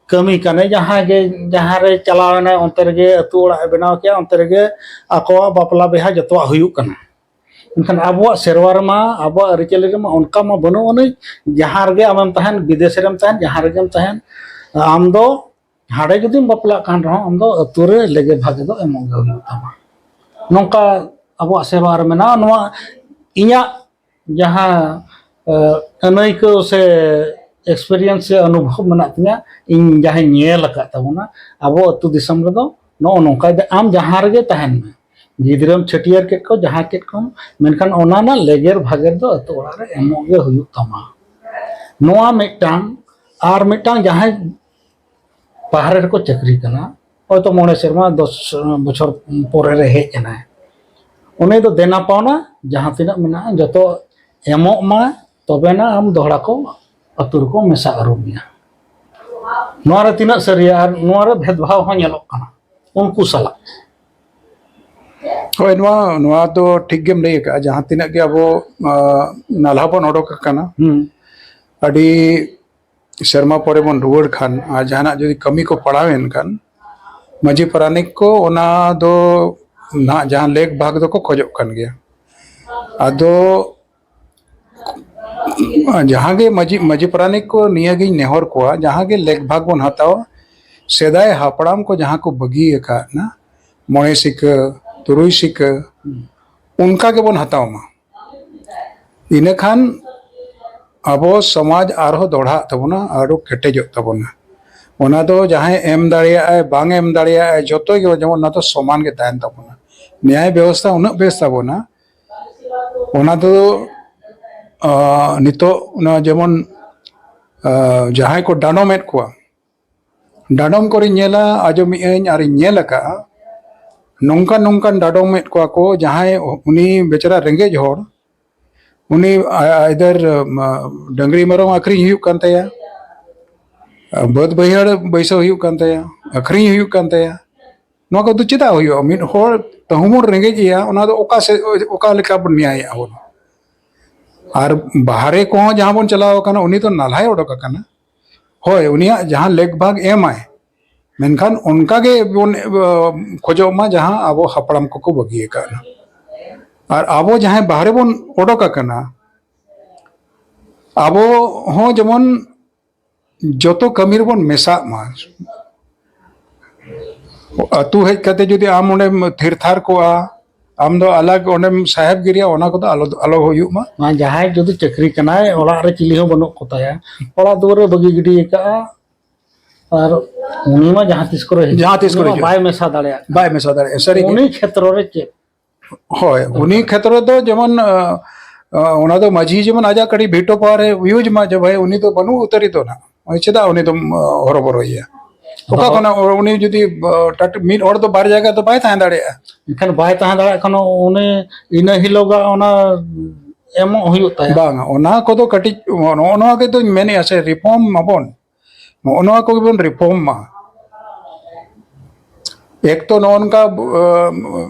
ᱠᱟᱹᱢᱤ ᱠᱟᱱᱟᱭ, ᱡᱟᱦᱟᱸᱭ ᱜᱮ ᱡᱟᱦᱟᱸ ᱨᱮ ᱪᱟᱞᱟᱣ ᱮᱱᱟᱭ, ᱚᱱᱛᱮ ᱨᱮᱜᱮ ᱟᱹᱛᱩ ᱚᱲᱟᱜ ᱮ ᱵᱮᱱᱟᱣ ᱠᱮᱜᱼᱟ, ᱚᱱᱛᱮ ᱨᱮᱜᱮ ᱟᱠᱚᱣᱟᱜ ᱵᱟᱯᱞᱟ ᱵᱤᱦᱟ ᱡᱚᱛᱚᱣᱟᱜ ᱦᱩᱭᱩᱜ ᱠᱟᱱᱟ᱾ ᱢᱮᱱᱠᱷᱟᱱ ᱟᱵᱚᱣᱟᱜ ᱥᱮᱨᱣᱟ ᱨᱮᱢᱟ, ᱟᱵᱚᱣᱟᱜ ᱟᱹᱨᱤᱪᱟᱹᱞᱤ ᱨᱮᱢᱟ ᱚᱱᱠᱟ ᱢᱟ ᱵᱟᱹᱱᱩᱜ ᱟᱹᱱᱤᱡ᱾ ᱡᱟᱦᱟᱸ ᱨᱮᱜᱮ ᱟᱢᱮᱢ ᱛᱟᱦᱮᱱ, ᱵᱤᱫᱮᱥ ᱨᱮᱢ ᱛᱟᱦᱮᱱ, ᱡᱟᱦᱟᱸ ᱨᱮᱜᱮᱢ ᱛᱟᱦᱮᱱ, ᱟᱢ ᱫᱚ ᱦᱟᱸᱰᱮ ᱡᱩᱫᱤᱢ ᱵᱟᱯᱞᱟᱜ ᱠᱟᱱ ᱨᱮᱦᱚᱸ, ᱟᱢ ᱫᱚ ᱟᱹᱛᱩ ᱨᱮ ᱞᱮᱜᱮ ᱵᱷᱟᱜᱮ ᱫᱚ ᱮᱢᱚᱜ ᱜᱮ ᱦᱩᱭᱩᱜ ᱛᱟᱢᱟ᱾ ᱱᱚᱝᱠᱟ ᱟᱵᱚᱣᱟᱜ ᱥᱮᱨᱣᱟ ᱨᱮ ᱢᱮᱱᱟᱜᱼᱟ᱾ ᱱᱚᱣᱟ ᱤᱧᱟᱹᱜ ᱡᱟᱦᱟᱸ, ᱮ, ᱟᱹᱱᱟᱹᱭᱠᱟᱹᱣ ᱥᱮ ᱮᱠᱥᱯᱮᱨᱤᱭᱮᱱᱥ ᱥᱮ ᱚᱱᱩᱵᱷᱚᱵ ᱢᱮᱱᱟᱜ ᱛᱤᱧᱟᱹ, ᱤᱧ ᱡᱟᱦᱟᱸᱧ ᱧᱮᱞ ᱟᱠᱟᱫ ᱛᱟᱵᱚᱱᱟ, ᱟᱵᱚ ᱟᱹᱛᱩ ᱫᱤᱥᱚᱢ ᱨᱮᱫᱚ ᱱᱚᱜᱼᱚ ᱱᱚᱝᱠᱟ ᱜᱮ, ᱟᱢ ᱡᱟᱦᱟᱸ ᱨᱮᱜᱮ ᱛᱟᱦᱮᱱ ᱢᱮ, ᱜᱤᱫᱽᱨᱟᱹᱢ ᱪᱷᱟᱹᱴᱭᱟᱹᱨ ᱠᱮᱫ ᱠᱚ, ᱡᱟᱦᱟᱸ ᱠᱮᱫ ᱠᱚᱢ, ᱢᱮᱱᱠᱷᱟᱱ ᱚᱱᱟ ᱨᱮᱱᱟᱜ ᱞᱮᱜᱮᱨ ᱵᱷᱟᱜᱮᱨ ᱫᱚ ᱟᱹᱛᱩ ᱚᱲᱟᱜ ᱨᱮ ᱮᱢᱚᱜ ᱜᱮ ᱦᱩᱭᱩᱜ ᱛᱟᱢᱟ᱾ ᱱᱚᱣᱟ ᱢᱤᱫᱴᱟᱝ᱾ ᱟᱨ ᱢᱤᱫᱴᱟᱝ, ᱡᱟᱦᱟᱸᱭ ᱵᱟᱦᱨᱮ ᱨᱮᱠᱚ ᱪᱟᱹᱠᱨᱤ ᱠᱟᱱᱟ, ᱦᱚᱭᱛᱚ ᱢᱚᱬᱮ ᱥᱮᱨᱢᱟ, ᱫᱚᱥ ᱵᱚᱪᱷᱚᱨ ᱯᱚᱨᱮ ᱨᱮ ᱦᱮᱡ ᱮᱱᱟᱭ, ᱩᱱᱤ ᱫᱚ ᱫᱮᱱᱟ ᱯᱟᱣᱱᱟ ᱡᱟᱦᱟᱸ ᱛᱤᱱᱟᱹᱜ ᱢᱮᱱᱟᱜᱼᱟ, ᱡᱚᱛᱚ ᱮᱢᱚᱜ ᱢᱟ, ᱛᱚᱵᱮᱱᱟ ᱟᱢ ᱫᱚᱦᱲᱟ ᱠᱚ ᱟᱹᱛᱩ ᱨᱮᱠᱚ ᱢᱮᱥᱟ ᱟᱹᱨᱩ ᱢᱮᱭᱟ᱾ ᱱᱚᱣᱟ ᱨᱮ ᱛᱤᱱᱟᱹᱜ ᱥᱟᱹᱨᱤᱭᱟ? ᱟᱨ ᱱᱚᱣᱟ ᱨᱮ ᱵᱷᱮᱫᱽᱵᱷᱟᱣ ᱦᱚᱸ ᱧᱮᱞᱚᱜ ᱠᱟᱱᱟ ᱩᱱᱠᱩ ᱥᱟᱞᱟᱜ᱾ ᱦᱳᱭ, ᱱᱚᱣᱟ, ᱱᱚᱣᱟ ᱫᱚ ᱴᱷᱤᱠ ᱜᱮᱢ ᱞᱟᱹᱭ ᱟᱠᱟᱫᱼᱟ᱾ ᱡᱟᱦᱟᱸ ᱛᱤᱱᱟᱹᱜ ᱜᱮ ᱟᱵᱚ, ᱟ, ᱱᱟᱞᱦᱟ ᱵᱚᱱ ᱚᱰᱚᱠ ᱟᱠᱟᱱᱟ, ᱦᱩᱸ᱾ ᱟᱹᱰᱤ ᱥᱮᱨᱢᱟ ᱯᱚᱨᱮ ᱵᱚᱱ ᱨᱩᱣᱟᱹᱲ ᱠᱷᱟᱱ ᱟᱨ ᱡᱟᱦᱟᱱᱟᱜ ᱡᱩᱫᱤ ᱠᱟᱹᱢᱤ ᱠᱚ ᱯᱟᱲᱟᱣ ᱮᱱ ᱠᱷᱟᱱ, ᱢᱟᱹᱡᱷᱤ ᱯᱟᱨᱟᱱᱤᱠ ᱠᱚ ᱚᱱᱟ ᱫᱚ ᱱᱟᱦᱟᱜ ᱡᱟᱦᱟᱸ ᱞᱮᱠ ᱵᱷᱟᱜᱽ ᱫᱚᱠᱚ ᱠᱷᱚᱡᱚᱜ ᱠᱟᱱ ᱜᱮᱭᱟ᱾ ᱟᱫᱚ ᱡᱟᱦᱟᱸ ᱜᱮ ᱢᱟᱹᱡᱷᱤ, ᱢᱟᱹᱡᱷᱤ ᱯᱟᱨᱟᱱᱤᱠ ᱠᱚ ᱱᱤᱭᱟᱹ ᱜᱤᱧ ᱱᱮᱦᱚᱨ ᱠᱚᱣᱟ, ᱡᱟᱦᱟᱸ ᱜᱮ ᱞᱮᱠ ᱵᱷᱟᱜᱽ ᱵᱚᱱ ᱦᱟᱛᱟᱣᱟ, ᱥᱮᱫᱟᱭ ᱦᱟᱯᱲᱟᱢ ᱠᱚ ᱡᱟᱦᱟᱸ ᱠᱚ ᱵᱟᱹᱜᱤ ᱟᱠᱟᱫ ᱱᱟ, ᱢᱚᱬᱮ ᱥᱤᱠᱟᱹ, ᱛᱩᱨᱩᱭ ᱥᱤᱠᱟᱹ, ᱚᱱᱠᱟ ᱜᱮᱵᱚᱱ ᱦᱟᱛᱟᱣ ᱢᱟ᱾ ᱤᱱᱟᱹᱠᱷᱟᱱ ᱟᱵᱚ ᱥᱚᱢᱟᱡᱽ ᱟᱨᱦᱚᱸ ᱫᱚᱲᱦᱟᱜ ᱛᱟᱵᱚᱱᱟ, ᱟᱨᱚ ᱠᱮᱴᱮᱡᱚᱜ ᱛᱟᱵᱚᱱᱟ᱾ ᱚᱱᱟ ᱫᱚ ᱡᱟᱦᱟᱸᱭ ᱮᱢ ᱫᱟᱲᱮᱭᱟᱜᱼᱟᱭ, ᱵᱟᱝ ᱮᱢ ᱫᱟᱲᱮᱭᱟᱜᱼᱟᱭ, ᱡᱚᱛᱚ ᱜᱮ ᱡᱮᱢᱚᱱ ᱚᱱᱟ ᱫᱚ ᱥᱚᱢᱟᱱ ᱜᱮ ᱛᱟᱦᱮᱱ ᱛᱟᱵᱚᱱᱟ᱾ ᱱᱮᱭᱟᱭ ᱵᱮᱵᱚᱥᱛᱷᱟ ᱩᱱᱟᱹᱜ ᱵᱮᱥ ᱛᱟᱵᱚᱱᱟ, ᱚᱱᱟ ᱫᱚ, ᱟᱸ, ᱱᱤᱛᱚᱜ ᱚᱱᱟ ᱡᱮᱢᱚᱱ, ᱟᱸ, ᱡᱟᱦᱟᱸᱭ ᱠᱚ ᱰᱟᱸᱰᱚᱢᱮᱫ ᱠᱚᱣᱟ, ᱰᱟᱸᱰᱚᱢ ᱠᱚᱨᱮᱧ ᱧᱮᱞᱟ, ᱟᱸᱡᱚᱢᱮᱫ ᱟᱹᱧ ᱟᱨᱤᱧ ᱧᱮᱞ ᱟᱠᱟᱫᱼᱟ, ᱱᱚᱝᱠᱟᱱ ᱱᱚᱝᱠᱟᱱ ᱰᱟᱸᱰᱚᱢᱮᱫ ᱠᱚᱣᱟ ᱠᱚ, ᱡᱟᱦᱟᱸᱭ ᱩᱱᱤ ᱵᱮᱪᱟᱨᱟ ᱨᱮᱸᱜᱮᱡ ᱦᱚᱲ, ᱩᱱᱤ ᱟ-, either, ᱢᱟ, ᱰᱟᱹᱝᱨᱤ ᱢᱮᱨᱚᱢ ᱟᱹᱠᱷᱨᱤᱧ ᱦᱩᱭᱩᱜ ᱠᱟᱱ ᱛᱟᱭᱟ, ᱵᱟᱹᱫᱽ ᱵᱟᱹᱭᱦᱟᱹᱲ ᱵᱟᱹᱭᱥᱟᱹᱣ ᱦᱩᱭᱩᱜ ᱠᱟᱱ ᱛᱟᱭᱟ, ᱟᱹᱠᱷᱨᱤᱧ ᱦᱩᱭᱩᱜ ᱠᱟᱱ ᱛᱟᱭᱟ᱾ ᱱᱚᱣᱟ ᱠᱚᱫᱚ ᱪᱮᱫᱟᱜ ᱦᱩᱭᱩᱜᱼᱟ? ᱢᱤᱫ ᱦᱚᱲ ᱛᱟᱹᱦᱩᱢᱚᱨ ᱨᱮᱸᱜᱮᱡ ᱮᱭᱟ, ᱚᱱᱟ ᱫᱚ ᱚᱠᱟ ᱥᱮᱫ, ᱚᱠᱟ ᱞᱮᱠᱟ ᱵᱚᱱ ᱱᱮᱭᱟᱭᱮᱫᱼᱟ ᱵᱚᱱ? ᱟᱨ ᱵᱟᱦᱨᱮ ᱠᱚᱦᱚᱸ ᱡᱟᱦᱟᱸ ᱵᱚᱱ ᱪᱟᱞᱟᱣ ᱟᱠᱟᱱᱟ, ᱩᱱᱤ ᱫᱚ ᱱᱟᱞᱦᱟᱭ ᱚᱰᱚᱠ ᱟᱠᱟᱱᱟ᱾ ᱦᱳᱭ, ᱩᱱᱤᱭᱟᱜ ᱡᱟᱦᱟᱸ ᱞᱮᱠ ᱵᱷᱟᱜᱽ ᱮᱢᱟᱭ, ᱢᱮᱱᱠᱷᱟᱱ ᱚᱱᱠᱟ ᱜᱮ ᱵᱚᱱ, ᱮ, ᱠᱷᱚᱡᱚᱜ ᱢᱟ, ᱡᱟᱦᱟᱸ ᱟᱵᱚ ᱦᱟᱯᱲᱟᱢ ᱠᱚᱠᱚ ᱵᱟᱹᱜᱤ ᱟᱠᱟᱫᱼᱟ᱾ ᱟᱨ ᱟᱵᱚ ᱡᱟᱦᱟᱸᱭ ᱵᱟᱦᱨᱮ ᱵᱚᱱ ᱚᱰᱚᱠ ᱟᱠᱟᱱᱟ, ᱟᱵᱚ ᱦᱚᱸ ᱡᱮᱢᱚᱱ ᱡᱚᱛᱚ ᱠᱟᱹᱢᱤ ᱨᱮᱵᱚᱱ ᱢᱮᱥᱟᱜ ᱢᱟ᱾ ᱟᱹᱛᱩ ᱦᱮᱡ ᱠᱟᱛᱮ ᱡᱩᱫᱤ ᱟᱢ ᱚᱸᱰᱮᱢ ᱛᱷᱤᱨ ᱛᱷᱟᱨ ᱠᱚᱜᱼᱟ, ᱟᱢ ᱫᱚ ᱟᱞᱟᱜᱽ ᱚᱸᱰᱮᱢ ᱥᱟᱦᱮᱵᱽ ᱜᱤᱨᱤᱭᱟ, ᱚᱱᱟ ᱠᱚᱫᱚ ᱟᱞᱚ, ᱟᱞᱚ ᱦᱩᱭᱩᱜ ᱢᱟ᱾ ᱢᱟ ᱡᱟᱦᱟᱸᱭ ᱡᱩᱫᱤ ᱪᱟᱹᱠᱨᱤ ᱠᱟᱱᱟᱭ, ᱚᱲᱟᱜ ᱨᱮ ᱪᱤᱞᱤ ᱦᱚᱸ ᱵᱟᱹᱱᱩᱜ ᱠᱚᱛᱟᱭᱟ, ᱚᱲᱟᱜ ᱫᱩᱣᱟᱹᱨ ᱨᱮ ᱵᱟᱹᱜᱤ ᱜᱤᱰᱤ ᱟᱠᱟᱫᱼᱟ, ᱟᱨ ᱩᱱᱤ ᱢᱟ ᱡᱟᱦᱟᱸ ᱛᱤᱥ ᱠᱚᱨᱮ ᱦᱤᱡᱩᱜ, ᱡᱟᱦᱟᱸ ᱛᱤᱥ ᱠᱚᱨᱮ ᱩᱱᱤ ᱢᱟ ᱦᱤᱡᱩᱜ᱾ ᱵᱟᱭ ᱢᱮᱥᱟ ᱫᱟᱲᱮᱭᱟᱜ ᱠᱟᱱᱟ᱾ ᱵᱟᱭ ᱢᱮᱥᱟ ᱫᱟᱲᱮᱭᱟᱜᱼᱟ, ᱥᱟᱹᱨᱤ ᱜᱮ᱾ ᱩᱱᱤ ᱠᱷᱮᱛᱨᱚ ᱨᱮ ᱪᱮᱫ? ᱦᱳᱭ, ᱩᱱᱤ ᱠᱷᱮᱛᱨᱚ ᱫᱚ ᱡᱮᱢᱚᱱ, ᱟ, ᱟ, ᱚᱱᱟ ᱫᱚ ᱢᱟᱹᱡᱷᱤ ᱡᱮᱢᱚᱱ ᱟᱡᱟᱜ ᱠᱟᱹᱴᱤᱡ ᱵᱷᱤᱴᱳ ᱯᱟᱣᱟᱨ ᱮ ᱤᱭᱩᱡᱽ ᱢᱟ, ᱡᱮ ᱵᱷᱟᱭ, ᱩᱱᱤ ᱫᱚ ᱵᱟᱹᱱᱩᱜ ᱩᱛᱟᱹᱨᱤᱛᱚ ᱱᱟᱜ᱾ ᱪᱮᱫᱟᱜ ᱩᱱᱤ ᱫᱚᱢ, ᱟ, ᱦᱚᱨᱚᱵᱚᱨᱚᱭᱮᱭᱟ? ᱚᱠᱟ ᱫᱚᱦᱚ- ᱠᱷᱚᱱᱟᱜ ᱩᱱᱤ ᱡᱩᱫᱤ, ᱟ, ᱴᱟᱴ-, ᱢᱤᱫ ᱦᱚᱲ ᱫᱚ ᱵᱟᱨ ᱡᱟᱭᱜᱟ ᱫᱚ ᱵᱟᱭ ᱛᱟᱦᱮᱸ ᱫᱟᱲᱮᱭᱟᱜᱼᱟ᱾ ᱮᱱᱠᱷᱟᱱ ᱵᱟᱭ ᱛᱟᱦᱮᱸ ᱫᱟᱲᱮᱭᱟᱜ ᱠᱷᱟᱱ ᱩᱱᱤ ᱤᱱᱟᱹ ᱦᱤᱞᱳᱜᱟᱜ ᱚᱱᱟ ᱮᱢᱚᱜ ᱦᱩᱭᱩᱜ ᱛᱟᱭᱟ᱾ ᱵᱟᱝᱟ, ᱚᱱᱟ ᱠᱚᱫᱚ ᱠᱟᱹᱴᱤᱡ, ᱱᱚᱜᱼᱚ ᱱᱚᱣᱟ ᱜᱮ ᱫᱚᱧ ᱢᱮᱱᱮᱫᱼᱟ ᱥᱮ, ᱨᱤᱯᱷᱚᱨᱢ ᱢᱟᱵᱚᱱ, ᱱᱚᱜᱼᱚ ᱱᱚᱣᱟ ᱠᱚᱜᱮ ᱵᱚᱱ ᱨᱤᱯᱷᱚᱨᱢ ᱢᱟ᱾ ᱮᱠ ᱛᱚ ᱱᱚᱜᱼᱚ ᱱᱚᱝᱠᱟ, ᱟ,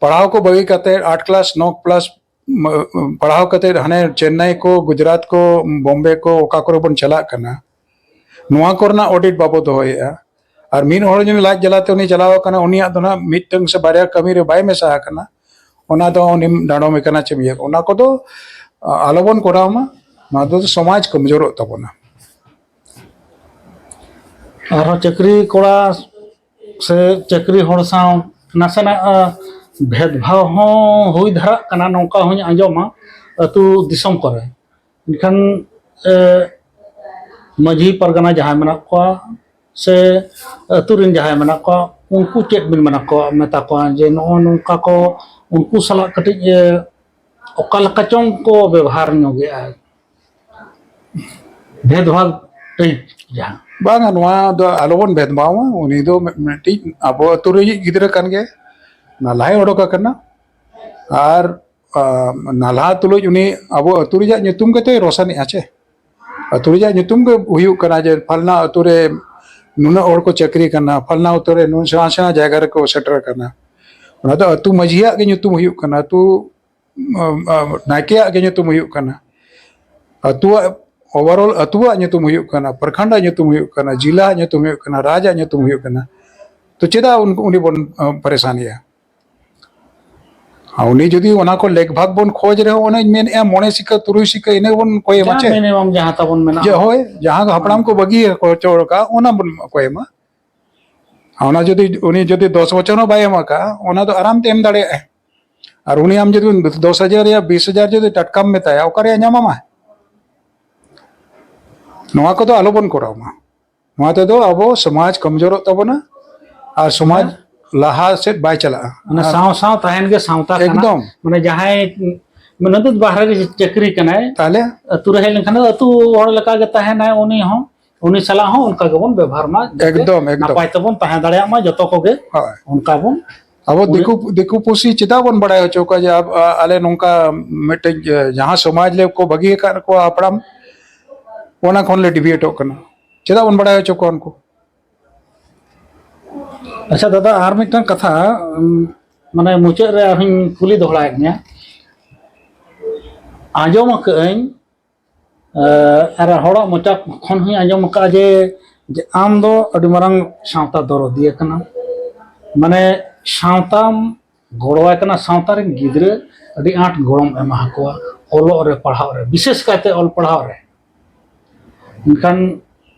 ᱯᱟᱲᱦᱟᱣ ᱠᱚ ᱵᱟᱹᱜᱤ ᱠᱟᱛᱮ, ᱟᱴ ᱠᱞᱟᱥ, ᱱᱚ ᱠᱞᱟᱥ, ᱢ-, ᱯᱟᱲᱦᱟᱣ ᱠᱟᱛᱮ ᱦᱟᱱᱮ ᱪᱮᱱᱱᱟᱭ ᱠᱚ, ᱜᱩᱡᱽᱨᱟᱴ ᱠᱚ, ᱵᱚᱢᱵᱮ ᱠᱚ, ᱚᱠᱟ ᱠᱚᱨᱮ ᱵᱚᱱ ᱪᱟᱞᱟᱜ ᱠᱟᱱᱟ᱾ ᱱᱚᱣᱟ ᱠᱚᱨᱮᱱᱟᱜ ᱚᱰᱤᱴ ᱵᱟᱵᱚ ᱫᱚᱦᱚᱭᱮᱫᱼᱟ᱾ ᱟᱨ ᱢᱤᱫ ᱦᱚᱲ ᱡᱩᱫᱤ ᱞᱟᱡ ᱡᱟᱞᱟᱛᱮ ᱩᱱᱤ ᱪᱟᱞᱟᱣ ᱟᱠᱟᱱᱟ, ᱩᱱᱤᱭᱟᱜ ᱫᱚ ᱱᱟᱦᱟᱜ ᱢᱤᱫᱴᱟᱝ ᱥᱮ ᱵᱟᱨᱭᱟ ᱠᱟᱹᱢᱤ ᱨᱮ ᱵᱟᱭ ᱢᱮᱥᱟ ᱟᱠᱟᱱᱟ, ᱚᱱᱟ ᱫᱚ ᱩᱱᱤᱢ ᱰᱟᱸᱰᱚᱢᱮ ᱠᱟᱱᱟ ᱪᱮᱢ ᱤᱭᱟᱹ, ᱚᱱᱟ ᱠᱚᱫᱚ, ᱟ, ᱟᱞᱚᱵᱚᱱ ᱠᱚᱨᱟᱣ ᱢᱟ᱾ ᱱᱚᱣᱟ ᱫᱚ ᱥᱚᱢᱟᱡᱽ ᱠᱚᱢᱡᱳᱨᱚᱜ ᱛᱟᱵᱚᱱᱟ᱾ ᱟᱨᱦᱚᱸ ᱪᱟᱹᱠᱨᱤ ᱠᱚᱲᱟ ᱥᱮ ᱪᱟᱹᱠᱨᱤ ᱦᱚᱲ ᱥᱟᱶ ᱱᱟᱥᱮᱱᱟᱜ, ᱟ, ᱵᱷᱮᱫᱽᱵᱷᱟᱣ ᱦᱚᱸ ᱦᱩᱭ ᱫᱷᱟᱨᱟᱜ ᱠᱟᱱᱟ, ᱱᱚᱝᱠᱟ ᱦᱚᱸᱧ ᱟᱸᱡᱚᱢᱟ ᱟᱹᱛᱩ ᱫᱤᱥᱚᱢ ᱠᱚᱨᱮ᱾ ᱮᱱᱠᱷᱟᱱ, ᱮ, ᱢᱟᱹᱡᱷᱤ ᱯᱟᱨᱜᱟᱱᱟ ᱡᱟᱦᱟᱸᱭ ᱢᱮᱱᱟᱜ ᱠᱚᱣᱟ ᱥᱮ ᱟᱹᱛᱩ ᱨᱮᱱ ᱡᱟᱦᱟᱸᱭ ᱢᱮᱱᱟᱜ ᱠᱚᱣᱟ, ᱩᱱᱠᱩ ᱪᱮᱫ ᱵᱤᱱ ᱢᱮᱱᱟ ᱠᱚᱣᱟ, ᱢᱮᱛᱟ ᱠᱚᱣᱟ ᱡᱮ ᱱᱚᱜᱼᱚ ᱱᱚᱝᱠᱟ ᱠᱚ, ᱩᱱᱠᱩ ᱥᱟᱞᱟᱜ ᱠᱟᱹᱴᱤᱡ, ᱮ, ᱚᱠᱟ ᱞᱮᱠᱟ ᱪᱚᱝ ᱠᱚ ᱵᱮᱵᱚᱦᱟᱨ ᱧᱚᱜᱮᱜᱼᱟ, ᱵᱷᱮᱫᱽᱵᱷᱟᱣ ᱴᱟᱭᱤᱯ ᱡᱟᱦᱟᱸ? ᱵᱟᱝᱟ, ᱱᱚᱣᱟ ᱫᱚ ᱟᱞᱚᱵᱚᱱ ᱵᱷᱮᱫᱽᱵᱷᱟᱣᱟ᱾ ᱩᱱᱤ ᱫᱚ ᱢᱤᱫᱴᱤᱡ ᱟᱵᱚ ᱟᱹᱛᱩ ᱨᱤᱱᱤᱡ ᱜᱤᱫᱽᱨᱟᱹ ᱠᱟᱱ ᱜᱮᱭᱟᱭ, ᱱᱟᱞᱦᱟᱭ ᱚᱰᱚᱠ ᱟᱠᱟᱱᱟ᱾ ᱟᱨ, ᱟ, ᱱᱟᱞᱦᱟ ᱛᱩᱞᱩᱡ ᱩᱱᱤ ᱟᱵᱚ ᱟᱹᱛᱩ ᱨᱮᱭᱟᱜ ᱧᱩᱛᱩᱢ ᱜᱮᱛᱚᱭ ᱨᱚᱥᱟᱱᱮᱜᱼᱟ ᱪᱮ? ᱟᱹᱛᱩ ᱨᱮᱭᱟᱜ ᱧᱩᱛᱩᱢ ᱜᱮ ᱦᱩᱭᱩᱜ ᱠᱟᱱᱟ ᱡᱮ ᱯᱷᱟᱞᱱᱟ ᱟᱹᱛᱩ ᱨᱮ ᱱᱩᱱᱟᱹᱜ ᱦᱚᱲ ᱠᱚ ᱪᱟᱹᱠᱨᱤ ᱠᱟᱱᱟ, ᱯᱷᱟᱞᱱᱟ ᱟᱹᱛᱩ ᱨᱮ ᱱᱩᱱ ᱥᱮᱬᱟ ᱥᱮᱬᱟ ᱡᱟᱭᱜᱟ ᱨᱮᱠᱚ ᱥᱮᱴᱮᱨ ᱟᱠᱟᱱᱟ᱾ ᱚᱱᱟ ᱫᱚ ᱟᱹᱛᱩ ᱢᱟᱹᱡᱷᱤᱭᱟᱜ ᱜᱮ ᱧᱩᱛᱩᱢ ᱦᱩᱭᱩᱜ ᱠᱟᱱᱟ, ᱟᱹᱛᱩ, ᱟ, ᱟ, ᱱᱟᱭᱠᱮᱭᱟᱜ ᱜᱮ ᱧᱩᱛᱩᱢ ᱦᱩᱭᱩᱜ ᱠᱟᱱᱟ, ᱟᱹᱛᱩᱣᱟᱜ, overall ᱟᱹᱛᱩᱣᱟᱜ ᱧᱩᱛᱩᱢ ᱦᱩᱭᱩᱜ ᱠᱟᱱᱟ, ᱯᱨᱚᱠᱷᱚᱸᱰ ᱟᱜ ᱧᱩᱛᱩᱢ ᱦᱩᱭᱩᱜ ᱠᱟᱱᱟ, ᱡᱤᱞᱟ ᱟᱜ ᱧᱩᱛᱩᱢ ᱦᱩᱭᱩᱜ ᱠᱟᱱᱟ, ᱨᱟᱡᱽ ᱟᱜ ᱧᱩᱛᱩᱢ ᱦᱩᱭᱩᱜ ᱠᱟᱱᱟ᱾ ᱛᱚ ᱪᱮᱫᱟᱜ ᱩᱱ-, ᱩᱱᱤ ᱵᱚᱱ, ᱟ, ᱯᱟᱨᱮᱥᱟᱱᱮᱭᱟ? ᱟᱨ ᱩᱱᱤ ᱡᱩᱫᱤ ᱚᱱᱟ ᱠᱚ ᱞᱮᱠ ᱵᱷᱟᱜᱽ ᱵᱚᱱ ᱠᱷᱚᱡᱽ ᱨᱮᱦᱚᱸ, ᱚᱱᱮᱧ ᱢᱮᱱᱮᱫᱼᱟ, ᱢᱚᱬᱮ ᱥᱤᱠᱟ, ᱛᱩᱨᱩᱭ ᱥᱤᱠᱟ, ᱤᱱᱟᱹ ᱵᱚᱱ ᱠᱚᱭᱮᱢᱟ ᱡᱟ ᱪᱮ? Minimum ᱡᱟᱦᱟᱸ ᱛᱟᱵᱚᱱ ᱢᱮᱱᱟᱜᱼᱟ᱾ ᱡᱮ ᱦᱳᱭ, ᱡᱟᱦᱟᱸ ᱦᱟᱯᱲᱟᱢ ᱠᱚ ᱵᱟᱹᱜᱤ ᱦᱚᱪᱚ ᱟᱠᱟᱫ, ᱚᱱᱟ ᱵᱚᱱ ᱠᱚᱭᱮᱢᱟ᱾ ᱚᱱᱟ ᱡᱩᱫᱤ, ᱩᱱᱤ ᱡᱩᱫᱤ ᱫᱚᱥ ᱵᱚᱪᱷᱚᱨ ᱦᱚᱸ ᱵᱟᱭ ᱮᱢ ᱟᱠᱟᱫᱼᱟ, ᱚᱱᱟ ᱫᱚ ᱟᱨᱟᱢ ᱛᱮ ᱮᱢ ᱫᱟᱲᱮᱭᱟᱜᱼᱟᱭ᱾ ᱟᱨ ᱩᱱᱤ ᱟᱢ ᱡᱩᱫᱤ ᱫᱚᱥ ᱦᱟᱡᱟᱨ ᱭᱟ ᱵᱤᱥ ᱦᱟᱡᱟᱨ ᱡᱩᱫᱤ ᱴᱟᱴᱠᱟᱢ ᱢᱮᱛᱟᱭᱟ, ᱚᱠᱟᱨᱮ ᱧᱟᱢᱟᱢᱟ? ᱱᱚᱣᱟ ᱠᱚᱫᱚ ᱟᱞᱚᱵᱚᱱ ᱠᱚᱨᱟᱣ ᱢᱟ᱾ ᱱᱚᱣᱟ ᱛᱮᱫᱚ ᱟᱵᱚ ᱥᱚᱢᱟᱡᱽ ᱠᱚᱢᱡᱳᱨᱚᱜ ᱛᱟᱵᱚᱱᱟ ᱟᱨ ᱥᱚᱢᱟᱡᱽ ᱦᱮᱸ᱾ ᱞᱟᱦᱟ ᱥᱮᱫ ᱵᱟᱭ ᱪᱟᱞᱟᱜᱼᱟ᱾ ᱢᱟᱱᱮ ᱟᱨ ᱥᱟᱶ ᱥᱟᱶ ᱛᱟᱦᱮᱱ ᱜᱮ ᱥᱟᱶᱛᱟ ᱠᱟᱱᱟ᱾ ᱮᱠᱫᱚᱢ᱾ ᱢᱟᱱᱮ ᱡᱟᱦᱟᱸᱭ, ᱢᱟᱱᱮ ᱫᱚ ᱵᱟᱦᱨᱮ ᱨᱮ ᱪᱟᱹᱠᱨᱤ ᱠᱟᱱᱟᱭ, ᱛᱟᱦᱞᱮ? ᱟᱹᱛᱩ ᱨᱮ ᱦᱮᱡ ᱞᱮᱱᱠᱷᱟᱱ ᱫᱚ ᱟᱹᱛᱩ ᱦᱚᱲ ᱞᱮᱠᱟ ᱜᱮ ᱛᱟᱦᱮᱱᱟᱭ, ᱩᱱᱤ ᱦᱚᱸ, ᱩᱱᱤ ᱥᱟᱞᱟᱜ ᱦᱚᱸ ᱚᱱᱠᱟ ᱜᱮᱵᱚᱱ ᱵᱮᱵᱚᱦᱟᱨ ᱢᱟ, ᱡᱟᱛᱮ ᱮᱠᱫᱚᱢ, ᱮᱠᱫᱚᱢ᱾ ᱱᱟᱯᱟᱭ ᱛᱮᱵᱚᱱ ᱛᱟᱦᱮᱸ ᱫᱟᱲᱮᱭᱟᱜ ᱢᱟ ᱡᱚᱛᱚ ᱠᱚᱜᱮ᱾ ᱦᱳᱭ᱾ ᱚᱱᱠᱟ ᱵᱚᱱ ᱟᱵᱚ ᱩᱱᱤ ᱫᱤᱠᱩ, ᱫᱤᱠᱩ ᱯᱩᱥᱤ ᱪᱮᱫᱟᱜ ᱵᱚᱱ ᱵᱟᱲᱟᱭ ᱦᱚᱪᱚ ᱠᱚᱣᱟ ᱡᱮ ᱟᱵ-, ᱟ-, ᱟᱞᱮ ᱱᱚᱝᱠᱟ ᱢᱤᱫᱴᱮᱡ, ᱮ, ᱡᱟᱦᱟᱸ ᱥᱚᱢᱟᱡᱽ ᱞᱮ ᱠᱚ ᱵᱟᱹᱜᱤ ᱟᱠᱟᱫ ᱠᱚᱣᱟ ᱦᱟᱯᱲᱟᱢ, ᱚᱱᱟ ᱠᱷᱚᱱ ᱞᱮ deviate ᱚᱜ ᱠᱟᱱᱟ? ᱪᱮᱫᱟᱜ ᱵᱚᱱ ᱵᱟᱲᱟᱭ ᱦᱚᱪᱚ ᱠᱚᱣᱟ ᱩᱱᱠᱩ? ᱟᱪᱪᱷᱟ ᱫᱟᱫᱟ, ᱟᱨ ᱢᱤᱫᱴᱟᱝ ᱠᱟᱛᱷᱟ, ᱩᱢ, ᱢᱟᱱᱮ ᱢᱩᱪᱟᱹᱫ ᱨᱮ ᱟᱨᱦᱚᱸᱧ ᱠᱩᱞᱤ ᱫᱚᱦᱲᱟᱭᱮᱫ ᱢᱮᱭᱟ᱾ ᱟᱸᱡᱚᱢ ᱟᱠᱟᱫ ᱟᱹᱧ ᱟᱨ ᱦᱚᱲᱟᱜ ᱢᱚᱪᱟ ᱠᱷᱚᱱ ᱦᱚᱸᱧ ᱟᱸᱡᱚᱢ ᱟᱠᱟᱫᱼᱟ ᱡᱮ, ᱡᱮ ᱟᱢ ᱫᱚ ᱟᱹᱰᱤ ᱢᱟᱨᱟᱝ ᱥᱟᱶᱛᱟ ᱫᱚᱨᱚᱫᱤᱭᱟᱹ ᱠᱟᱱᱟᱢ, ᱢᱟᱱᱮ ᱥᱟᱶᱛᱟᱢ ᱜᱚᱲᱚᱣᱟᱭ ᱠᱟᱱᱟ, ᱥᱟᱶᱛᱟ ᱨᱮᱱ ᱜᱤᱫᱽᱨᱟᱹ ᱟᱹᱰᱤ ᱟᱸᱴ ᱜᱚᱲᱚᱢ ᱮᱢᱟ ᱠᱚᱣᱟ ᱚᱞᱚᱜ ᱨᱮ, ᱯᱟᱲᱦᱟᱜ ᱨᱮ, ᱵᱤᱥᱮᱥ ᱠᱟᱭᱛᱮ ᱚᱞ ᱯᱟᱲᱦᱟᱣ ᱨᱮ᱾ ᱮᱱᱠᱷᱟᱱ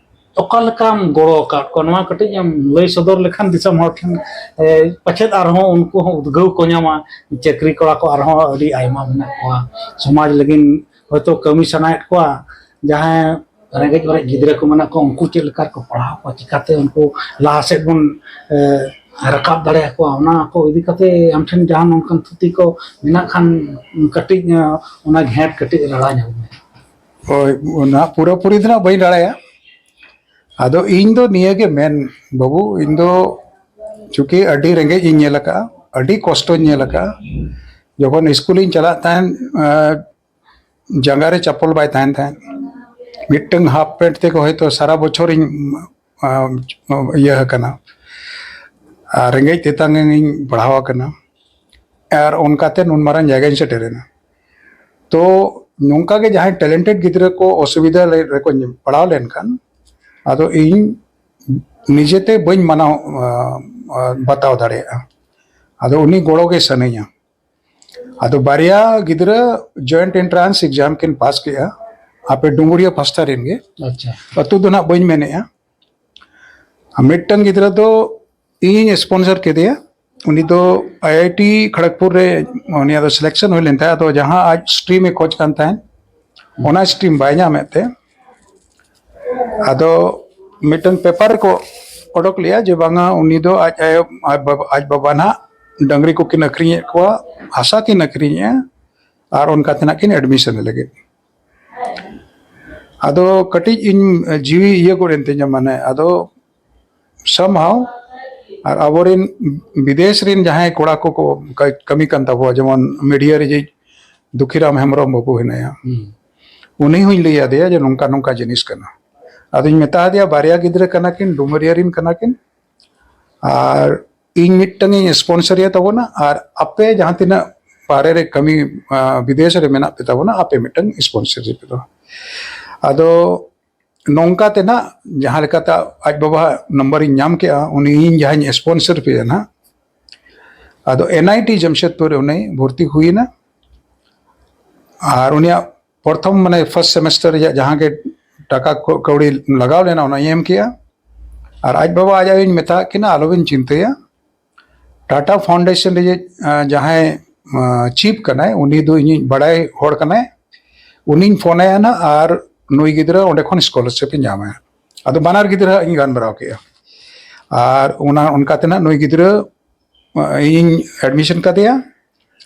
ᱚᱠᱟ ᱞᱮᱠᱟᱢ ᱜᱚᱲᱚ ᱟᱠᱟᱫ ᱠᱚᱣᱟ, ᱱᱚᱣᱟ ᱠᱟᱹᱴᱤᱡ ᱮᱢ ᱞᱟᱹᱭ ᱥᱚᱫᱚᱨ ᱞᱮᱠᱷᱟᱱ ᱫᱤᱥᱚᱢ ᱦᱚᱲ ᱴᱷᱮᱱ, ᱮ, ᱯᱟᱪᱮᱫ ᱟᱨᱦᱚᱸ ᱩᱱᱠᱩ ᱦᱚᱸ ᱩᱫᱽᱜᱟᱹᱣ ᱠᱚ ᱧᱟᱢᱟ᱾ ᱪᱟᱹᱠᱨᱤ ᱠᱚᱲᱟ ᱠᱚ ᱟᱨᱦᱚᱸ ᱟᱹᱰᱤ ᱟᱭᱢᱟ ᱢᱮᱱᱟᱜ ᱠᱚᱣᱟ, ᱥᱚᱢᱟᱡᱽ ᱞᱟᱹᱜᱤᱫ ᱦᱚᱭᱛᱳ ᱠᱟᱹᱢᱤ ᱥᱟᱱᱟᱭᱮᱫ ᱠᱚᱣᱟ, ᱡᱟᱦᱟᱸᱭ ᱨᱮᱸᱜᱮᱡ ᱚᱨᱮᱡ ᱜᱤᱫᱽᱨᱟᱹ ᱠᱚ ᱢᱮᱱᱟᱜ ᱠᱚᱣᱟ, ᱩᱱᱠᱩ ᱪᱮᱫ ᱞᱮᱠᱟ ᱨᱮᱠᱚ ᱯᱟᱲᱦᱟᱣ ᱠᱚᱣᱟ, ᱪᱤᱠᱟᱛᱮ ᱩᱱᱠᱩ ᱞᱟᱦᱟ ᱥᱮᱫ ᱵᱚᱱ, ᱮ, ᱨᱟᱠᱟᱵ ᱫᱟᱲᱮᱭᱟᱠᱚᱣᱟ, ᱚᱱᱟ ᱠᱚ ᱤᱫᱤ ᱠᱟᱛᱮ ᱟᱢ ᱴᱷᱮᱱ ᱡᱟᱦᱟᱸ ᱱᱚᱝᱠᱟᱱ ᱛᱷᱩᱛᱤ ᱠᱚ ᱢᱮᱱᱟᱜ ᱠᱷᱟᱱ ᱠᱟᱹᱴᱤᱡ, ᱮ, ᱚᱱᱟ ᱜᱷᱮᱸᱴ ᱠᱟᱹᱴᱤᱡ ᱨᱟᱲᱟ ᱧᱚᱜ ᱢᱮ᱾ ᱦᱳᱭ, ᱚᱱᱟ ᱯᱩᱨᱟᱹᱯᱩᱨᱤ ᱫᱚ ᱱᱟᱜ ᱵᱟᱹᱧ ᱨᱟᱲᱟᱭᱟ᱾ ᱟᱫᱚ ᱤᱧ ᱫᱚ ᱱᱤᱭᱟᱹ ᱜᱮ ᱢᱮᱱ, ᱵᱟᱹᱵᱩ, ᱤᱧ ᱫᱚ ᱪᱩᱸᱠᱤ ᱟᱹᱰᱤ ᱨᱮᱸᱜᱮᱡ ᱤᱧ ᱧᱮᱞ ᱟᱠᱟᱫᱼᱟ, ᱟᱹᱰᱤ ᱠᱚᱥᱴᱚᱧ ᱧᱮᱞ ᱟᱠᱟᱫᱼᱟ᱾ ᱡᱚᱠᱷᱚᱱ ᱥᱠᱩᱞᱤᱧ ᱪᱟᱞᱟᱜ ᱛᱟᱦᱮᱸᱱ, ᱮᱸ, ᱡᱟᱸᱜᱟ ᱨᱮ ᱪᱟᱯᱚᱞ ᱵᱟᱭ ᱛᱟᱦᱮᱸᱱ ᱛᱟᱦᱮᱸᱫ, ᱢᱤᱫᱴᱟᱝ ᱦᱟᱯ ᱯᱮᱱᱴ ᱛᱮᱜᱮ ᱦᱚᱭᱛᱳ ᱥᱟᱨᱟ ᱵᱚᱪᱷᱚᱨᱤᱧ, ᱟᱸ, ᱤᱭᱟᱹ ᱟᱠᱟᱱᱟ, ᱟᱨ ᱨᱮᱸᱜᱮᱡ ᱛᱮᱛᱟᱝ ᱤᱧ ᱯᱟᱲᱦᱟᱣ ᱟᱠᱟᱱᱟ, ᱟᱨ ᱚᱱᱠᱟᱛᱮ ᱱᱩᱱ ᱢᱟᱨᱟᱝ ᱡᱟᱭᱜᱟᱧ ᱥᱮᱴᱮᱨ ᱮᱱᱟ᱾ ᱛᱚ ᱱᱚᱝᱠᱟ ᱜᱮ ᱡᱟᱦᱟᱸᱭ ᱴᱮᱞᱮᱱᱴᱮᱰ ᱜᱤᱫᱽᱨᱟᱹ ᱠᱚ ᱚᱥᱩᱵᱤᱫᱷᱟ ᱨᱮᱠᱚ ᱯᱟᱲᱟᱣ ᱞᱮᱱᱠᱷᱟᱱ, ᱟᱫᱚ ᱤᱧ ᱱᱤᱡᱮᱛᱮ ᱵᱟᱹᱧ ᱢᱟᱱᱟᱣ, ᱟᱸ, ᱟᱸ, ᱵᱟᱛᱟᱣ ᱫᱟᱲᱮᱭᱟᱜᱼᱟ᱾ ᱟᱫᱚ ᱩᱱᱤ ᱜᱚᱲᱚ ᱜᱮ ᱥᱟᱱᱟᱧᱟ᱾ ᱟᱫᱚ ᱵᱟᱨᱭᱟ ᱜᱤᱫᱽᱨᱟᱹ ᱡᱚᱭᱮᱱᱴ ᱮᱱᱴᱨᱟᱱᱥ ᱮᱠᱡᱟᱢ ᱠᱤᱱ ᱯᱟᱥ ᱠᱮᱜᱼᱟ ᱟᱯᱮ ᱰᱩᱢᱩᱨᱤᱭᱟᱹ ᱯᱟᱥᱴᱟ ᱨᱮᱱ ᱜᱮ᱾ ᱟᱪᱪᱷᱟ᱾ ᱟᱹᱛᱩ ᱫᱚ ᱱᱟᱜ ᱵᱟᱹᱧ ᱢᱮᱱᱮᱜᱼᱟ᱾ ᱟᱨ ᱢᱤᱫᱴᱟᱝ ᱜᱤᱫᱽᱨᱟᱹ ᱫᱚ ᱤᱧᱤᱧ ᱥᱯᱚᱱᱥᱚᱨ ᱠᱮᱫᱮᱭᱟ᱾ ᱩᱱᱤ ᱫᱚ ᱟᱭ ᱟᱭ ᱴᱤ ᱠᱷᱚᱲᱚᱜᱽᱯᱩᱨ ᱨᱮ ᱩᱱᱤᱭᱟᱜ ᱫᱚ ᱥᱤᱞᱮᱠᱥᱚᱱ ᱦᱩᱭ ᱞᱮᱱ ᱛᱟᱭᱟ᱾ ᱟᱫᱚ ᱡᱟᱦᱟᱸ ᱟᱡ ᱥᱴᱨᱤᱢ ᱮ ᱠᱷᱚᱡᱽ ᱠᱟᱱ ᱛᱟᱦᱮᱸᱫ, ᱚᱱᱟ ᱥᱴᱨᱤᱢ ᱵᱟᱭ ᱧᱟᱢᱮᱫ ᱛᱮ, ᱟᱫᱚ ᱢᱤᱫᱴᱟᱝ ᱯᱮᱯᱟᱨ ᱨᱮᱠᱚ ᱚᱰᱚᱠ ᱞᱮᱜᱼᱟ ᱡᱮ ᱵᱟᱝᱟ, ᱩᱱᱤ ᱫᱚ ᱟᱡ ᱟᱭᱳ, ᱟᱡ ᱵᱟᱵᱟ, ᱟᱡ ᱵᱟᱵᱟ ᱱᱟᱦᱟᱜ ᱰᱟᱹᱝᱨᱤ ᱠᱚᱠᱤᱱ ᱟᱹᱠᱷᱨᱤᱧᱮᱫ ᱠᱚᱣᱟ, ᱦᱟᱥᱟ ᱠᱤᱱ ᱟᱹᱠᱷᱨᱤᱧᱮᱜᱼᱟ ᱟᱨ ᱚᱱᱠᱟ ᱛᱮ ᱱᱟᱜ ᱠᱤᱱ ᱮᱰᱢᱤᱥᱚᱱ ᱞᱟᱹᱜᱤᱫ᱾ ᱟᱫᱚ ᱠᱟᱹᱴᱤᱡ ᱤᱧ ᱡᱤᱣᱤ ᱤᱭᱟᱹ ᱜᱚᱫ ᱮᱱ ᱛᱤᱧᱟ, ᱢᱟᱱᱮ, ᱟᱫᱚ somehow ᱟᱨ ᱟᱵᱚᱨᱮᱱ ᱵᱤᱫᱮᱥ ᱨᱮᱱ ᱡᱟᱦᱟᱸᱭ ᱠᱚᱲᱟ ᱠᱚᱠᱚ ᱠᱟ-, ᱠᱟᱹᱢᱤ ᱠᱟᱱ ᱛᱟᱵᱚᱣᱟ, ᱡᱮᱢᱚᱱ ᱢᱤᱰᱤᱭᱟ ᱨᱮ ᱡᱮ ᱫᱩᱠᱷᱤᱨᱟᱢ ᱦᱮᱢᱵᱨᱚᱢ ᱵᱟᱹᱵᱩ ᱦᱮᱱᱟᱭᱟ, ᱦᱩᱸ᱾ ᱩᱱᱤ ᱦᱚᱸᱧ ᱞᱟᱹᱭ ᱟᱫᱮᱭᱟ ᱡᱮ ᱱᱚᱝᱠᱟ ᱱᱚᱝᱠᱟ ᱡᱤᱱᱤᱥ ᱠᱟᱱᱟ᱾ ᱟᱫᱚᱧ ᱢᱮᱛᱟ ᱫᱮᱭᱟ, ᱵᱟᱨᱭᱟ ᱜᱤᱫᱽᱨᱟᱹ ᱠᱟᱱᱟ ᱠᱤᱱ, ᱰᱩᱢᱟᱹᱨᱤᱭᱟᱹ ᱨᱮᱱ ᱠᱟᱱᱟ ᱠᱤᱱ, ᱟᱨ ᱤᱧ ᱢᱤᱫᱴᱟᱝ ᱤᱧ ᱥᱯᱚᱱᱥᱚᱨ ᱮᱭᱟ ᱛᱟᱵᱚᱱᱟ, ᱟᱨ ᱟᱯᱮ ᱡᱟᱦᱟᱸ ᱛᱤᱱᱟᱹᱜ ᱵᱟᱦᱨᱮ ᱨᱮ ᱠᱟᱹᱢᱤ, ᱟᱸ, ᱵᱤᱫᱮᱥ ᱨᱮ ᱢᱮᱱᱟᱜ ᱯᱮ ᱛᱟᱵᱚᱱᱟ, ᱟᱯᱮ ᱢᱤᱫᱴᱟᱝ ᱥᱯᱚᱱᱥᱚᱨᱥᱤᱯ ᱯᱮ ᱫᱚᱦᱚ᱾ ᱟᱫᱚ ᱱᱚᱝᱠᱟ ᱛᱮ ᱱᱟᱜ ᱡᱟᱦᱟᱸ ᱞᱮᱠᱟᱛᱮ ᱟᱡ ᱵᱟᱵᱟᱣᱟᱜ ᱱᱟᱢᱵᱟᱨ ᱤᱧ ᱧᱟᱢ ᱠᱮᱜᱼᱟ, ᱩᱱᱤ ᱤᱧ ᱡᱟᱦᱟᱸᱧ ᱥᱯᱚᱱᱥᱚᱨ ᱯᱮᱭᱟ ᱱᱟᱜ, ᱟᱫᱚ ᱮᱱ ᱟᱭ ᱴᱤ ᱡᱟᱢᱥᱮᱫᱽᱯᱩᱨ ᱨᱮ ᱩᱱᱤ ᱵᱷᱚᱨᱛᱤ ᱦᱩᱭᱮᱱᱟ᱾ ᱟᱨ ᱩᱱᱤᱭᱟᱜ ᱯᱨᱚᱛᱷᱚᱢ, ᱢᱟᱱᱮ, ᱯᱷᱟᱨᱥᱴ ᱥᱮᱢᱮᱥᱴᱟᱨ ᱨᱮᱭᱟᱜ ᱡᱟᱦᱟᱸ ᱜᱮ ᱴᱟᱠᱟ ᱠᱚ-, ᱠᱟᱹᱣᱰᱤ ᱞᱟᱜᱟᱣ ᱞᱮᱱᱟ, ᱚᱱᱟᱧ ᱮᱢ ᱠᱮᱜᱼᱟ᱾ ᱟᱨ ᱟᱡ ᱵᱟᱵᱟ ᱟᱡ ᱟᱭᱳᱧ ᱢᱮᱛᱟᱜ ᱠᱤᱱᱟ, "ᱟᱞᱚᱵᱤᱱ ᱪᱤᱱᱛᱟᱹᱭᱟ, ᱴᱟᱴᱟ ᱯᱷᱟᱣᱩᱱᱰᱮᱥᱚᱱ ᱨᱮ, ᱟ, ᱡᱟᱦᱟᱸᱭ, ᱟ, ᱪᱤᱯ ᱠᱟᱱᱟᱭ, ᱩᱱᱤ ᱫᱚ ᱤᱧᱤᱡ ᱵᱟᱲᱟᱭ ᱦᱚᱲ ᱠᱟᱱᱟᱭ, ᱩᱱᱤᱧ ᱯᱷᱳᱱ ᱟᱭᱟ ᱱᱟᱜ, ᱟᱨ ᱱᱩᱭ ᱜᱤᱫᱽᱨᱟᱹ ᱚᱸᱰᱮ ᱠᱷᱚᱱ ᱥᱠᱚᱞᱟᱨᱥᱤᱯ ᱮ ᱧᱟᱢᱟ᱾" ᱟᱫᱚ ᱵᱟᱱᱟᱨ ᱜᱤᱫᱽᱨᱟᱹ ᱤᱧ ᱜᱟᱞᱢᱟᱨᱟᱣ ᱠᱮᱜᱼᱟ᱾ ᱟᱨ ᱚᱱᱟ, ᱚᱱᱠᱟ ᱛᱮ ᱱᱟᱜ ᱱᱩᱭ ᱜᱤᱫᱽᱨᱟᱹ, ᱟ, ᱤᱧ ᱮᱰᱢᱤᱥᱚᱱ ᱠᱟᱫᱮᱭᱟ᱾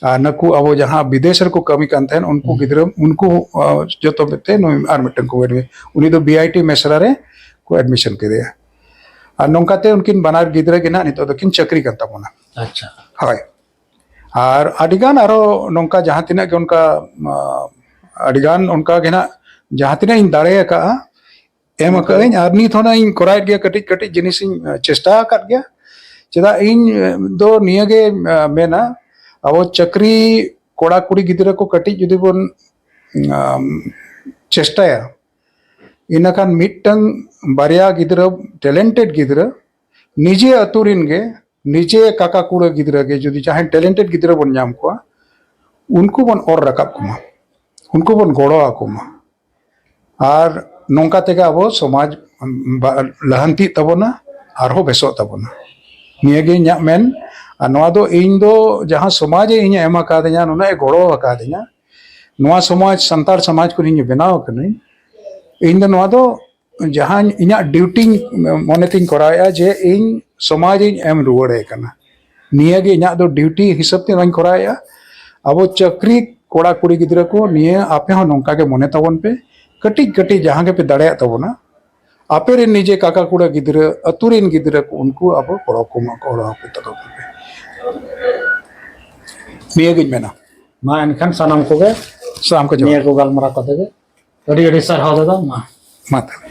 ᱟᱨ ᱱᱩᱠᱩ ᱟᱵᱚ ᱡᱟᱦᱟᱸ ᱵᱤᱫᱮᱥ ᱨᱮᱠᱚ ᱠᱟᱹᱢᱤ ᱠᱟᱱ ᱛᱟᱦᱮᱸᱱ, ᱩᱱᱠᱩ ᱦᱩᱸ᱾ ᱜᱤᱫᱽᱨᱟᱹ, ᱩᱱᱠᱩ, ᱟ, ᱡᱚᱛᱚ ᱢᱤᱫ ᱛᱮ ᱱᱩᱭ ᱟᱨ ᱢᱤᱫᱴᱟᱝ ᱠᱚ ᱮᱰᱢᱤ-, ᱩᱱᱤ ᱫᱚ ᱵᱤ ᱟᱭ ᱴᱤ ᱢᱮᱥᱨᱟ ᱨᱮ ᱠᱚ ᱮᱰᱢᱤᱥᱚᱱ ᱠᱮᱫᱮᱭᱟ᱾ ᱟᱨ ᱱᱚᱝᱠᱟ ᱛᱮ ᱩᱱᱠᱤᱱ ᱵᱟᱱᱟᱨ ᱜᱤᱫᱽᱨᱟᱹ ᱜᱮ ᱱᱟᱜ ᱱᱤᱛᱚᱜ ᱫᱚᱠᱤᱱ ᱪᱟᱹᱠᱨᱤ ᱠᱟᱱ ᱛᱟᱵᱚᱱᱟ᱾ ᱟᱪᱪᱷᱟ᱾ ᱦᱳᱭ᱾ ᱟᱨ ᱟᱹᱰᱤᱜᱟᱱ ᱟᱨᱚ ᱱᱚᱝᱠᱟ ᱡᱟᱦᱟᱸ ᱛᱤᱱᱟᱹᱜ ᱜᱮ ᱚᱱᱠᱟ, ᱟ, ᱟᱹᱰᱤᱜᱟᱱ ᱚᱱᱠᱟ ᱜᱮ ᱱᱟᱜ ᱡᱟᱦᱟᱸ ᱛᱤᱱᱟᱹᱜ ᱤᱧ ᱫᱟᱲᱮ ᱟᱠᱟᱫᱼᱟ, ᱮᱢ ᱟᱠᱟᱫ ᱟᱹᱧ, ᱟᱨ ᱱᱤᱛ ᱦᱚᱸ ᱤᱧ ᱠᱚᱨᱟᱣᱮᱫ ᱜᱮᱭᱟ, ᱠᱟᱹᱴᱤᱡ ᱠᱟᱹᱴᱤᱡ ᱡᱤᱱᱤᱥ ᱤᱧ, ᱟ, ᱪᱮᱥᱴᱟ ᱟᱠᱟᱫ ᱜᱮᱭᱟ᱾ ᱪᱮᱫᱟᱜ ᱤᱧ, ᱟ, ᱫᱚ ᱱᱤᱭᱟᱹ ᱜᱮ, ᱟ, ᱢᱮᱱᱟ, ᱟᱵᱚ ᱪᱟᱹᱠᱨᱤ ᱠᱚᱲᱟ ᱠᱩᱲᱤ ᱜᱤᱫᱽᱨᱟᱹ ᱠᱚ ᱠᱟᱹᱴᱤᱡ ᱡᱩᱫᱤ ᱵᱚᱱ, ᱟᱢ, ᱪᱮᱥᱴᱟᱭᱟ, ᱤᱱᱟᱹᱠᱷᱟᱱ ᱢᱤᱫᱴᱟᱝ ᱵᱟᱨᱭᱟ ᱜᱤᱫᱽᱨᱟᱹ, ᱴᱮᱞᱮᱱᱴᱮᱰ ᱜᱤᱫᱽᱨᱟᱹ, ᱱᱤᱡᱮ ᱟᱹᱛᱩ ᱨᱮᱱ ᱜᱮ, ᱱᱤᱡᱮ ᱠᱟᱠᱟ ᱠᱩᱲᱟᱹ ᱜᱤᱫᱽᱨᱟᱹ ᱜᱮ, ᱡᱩᱫᱤ ᱡᱟᱦᱟᱸᱭ ᱴᱮᱞᱮᱱᱴᱮᱰ ᱜᱤᱫᱽᱨᱟᱹ ᱵᱚᱱ ᱧᱟᱢ ᱠᱚᱣᱟ, ᱩᱱᱠᱩ ᱵᱚᱱ ᱚᱨ ᱨᱟᱠᱟᱵ ᱠᱚᱢᱟ, ᱩᱱᱠᱩ ᱵᱚᱱ ᱜᱚᱲᱚ ᱟᱠᱚ ᱢᱟ᱾ ᱟᱨ ᱱᱚᱝᱠᱟ ᱛᱮᱜᱮ ᱟᱵᱚ ᱥᱚᱢᱟᱡᱽ ᱵᱟ-, ᱞᱟᱦᱟᱱᱛᱤᱜ ᱛᱟᱵᱚᱱᱟ, ᱟᱨᱦᱚᱸ ᱵᱮᱥᱚᱜ ᱛᱟᱵᱚᱱᱟ᱾ ᱱᱤᱭᱟᱹᱜᱮ ᱤᱧᱟᱹᱜ ᱢᱮᱱ᱾ ᱟᱨ ᱱᱚᱣᱟ ᱫᱚ ᱤᱧ ᱫᱚ ᱡᱟᱦᱟᱸ ᱥᱚᱢᱟᱡᱽ ᱮ ᱤᱧᱮ ᱮᱢ ᱟᱠᱟᱫᱤᱧᱟ, ᱱᱩᱱᱟᱹᱜ ᱮ ᱜᱚᱲᱚ ᱟᱠᱟᱫᱤᱧᱟ, ᱱᱚᱣᱟ ᱥᱚᱢᱟᱡᱽ, ᱥᱟᱱᱛᱟᱲ ᱥᱚᱢᱟᱡᱽ ᱠᱷᱚᱱ ᱤᱧ ᱵᱮᱱᱟᱣ ᱟᱠᱟᱱᱟᱹᱧ, ᱤᱧ ᱫᱚ ᱱᱚᱣᱟ ᱫᱚ ᱡᱟᱦᱟᱸ ᱤᱧᱟᱹᱜ ᱰᱤᱭᱩᱴᱤ ᱢᱚᱱᱮ ᱛᱤᱧ ᱠᱚᱨᱟᱣᱮᱫᱼᱟ ᱡᱮ ᱤᱧ ᱥᱚᱢᱟᱡᱽ ᱤᱧ ᱮᱢ ᱨᱩᱣᱟᱹᱲ ᱟᱭ ᱠᱟᱱᱟ᱾ ᱱᱤᱭᱟᱹ ᱜᱮ ᱤᱧᱟᱹᱜ ᱫᱚ ᱰᱤᱭᱩᱴᱤ ᱦᱤᱥᱟᱹᱵ ᱛᱮ ᱱᱚᱣᱟᱧ ᱠᱚᱨᱟᱣᱮᱫᱼᱟ᱾ ᱟᱵᱚ ᱪᱟᱹᱠᱨᱤ ᱠᱚᱲᱟ ᱠᱩᱲᱤ ᱜᱤᱫᱽᱨᱟᱹ ᱠᱚ, ᱱᱤᱭᱟᱹ ᱟᱯᱮ ᱦᱚᱸ ᱱᱚᱝᱠᱟ ᱜᱮ ᱢᱚᱱᱮ ᱛᱟᱵᱚᱱ ᱯᱮ, ᱠᱟᱹᱴᱤᱡ ᱠᱟᱹᱴᱤᱡ ᱡᱟᱦᱟᱸ ᱜᱮᱯᱮ ᱫᱟᱲᱮᱭᱟᱜ ᱛᱟᱵᱚᱱᱟ, ᱟᱯᱮ ᱨᱮᱱ ᱱᱤᱡᱮ ᱠᱟᱠᱟ ᱠᱩᱲᱟᱹ ᱜᱤᱫᱽᱨᱟᱹ, ᱟᱹᱛᱩ ᱨᱮᱱ ᱜᱤᱫᱽᱨᱟᱹ ᱠᱚ, ᱩᱱᱠᱩ ᱟᱵᱚ ᱜᱚᱲᱚ ᱠᱚ ᱢᱟ, ᱜᱚᱲᱚ ᱟᱠᱚ ᱛᱟᱵᱚᱱ ᱯᱮ᱾ ᱱᱤᱭᱟᱹ ᱜᱤᱧ ᱢᱮᱱᱟ᱾ ᱢᱟ ᱮᱱᱠᱷᱟᱱ ᱥᱟᱱᱟᱢ ᱠᱚᱜᱮ ᱥᱟᱱᱟᱢ ᱠᱚ ᱡᱚᱦᱟᱨ᱾ ᱱᱤᱭᱟᱹ ᱠᱚ ᱜᱟᱞᱢᱟᱨᱟᱣ ᱠᱟᱛᱮ ᱜᱮ ᱟᱹᱰᱤ ᱟᱹᱰᱤ ᱥᱟᱨᱦᱟᱣ ᱫᱟᱫᱟ᱾ ᱢᱟ᱾ ᱢᱟ ᱛᱚᱵᱮ᱾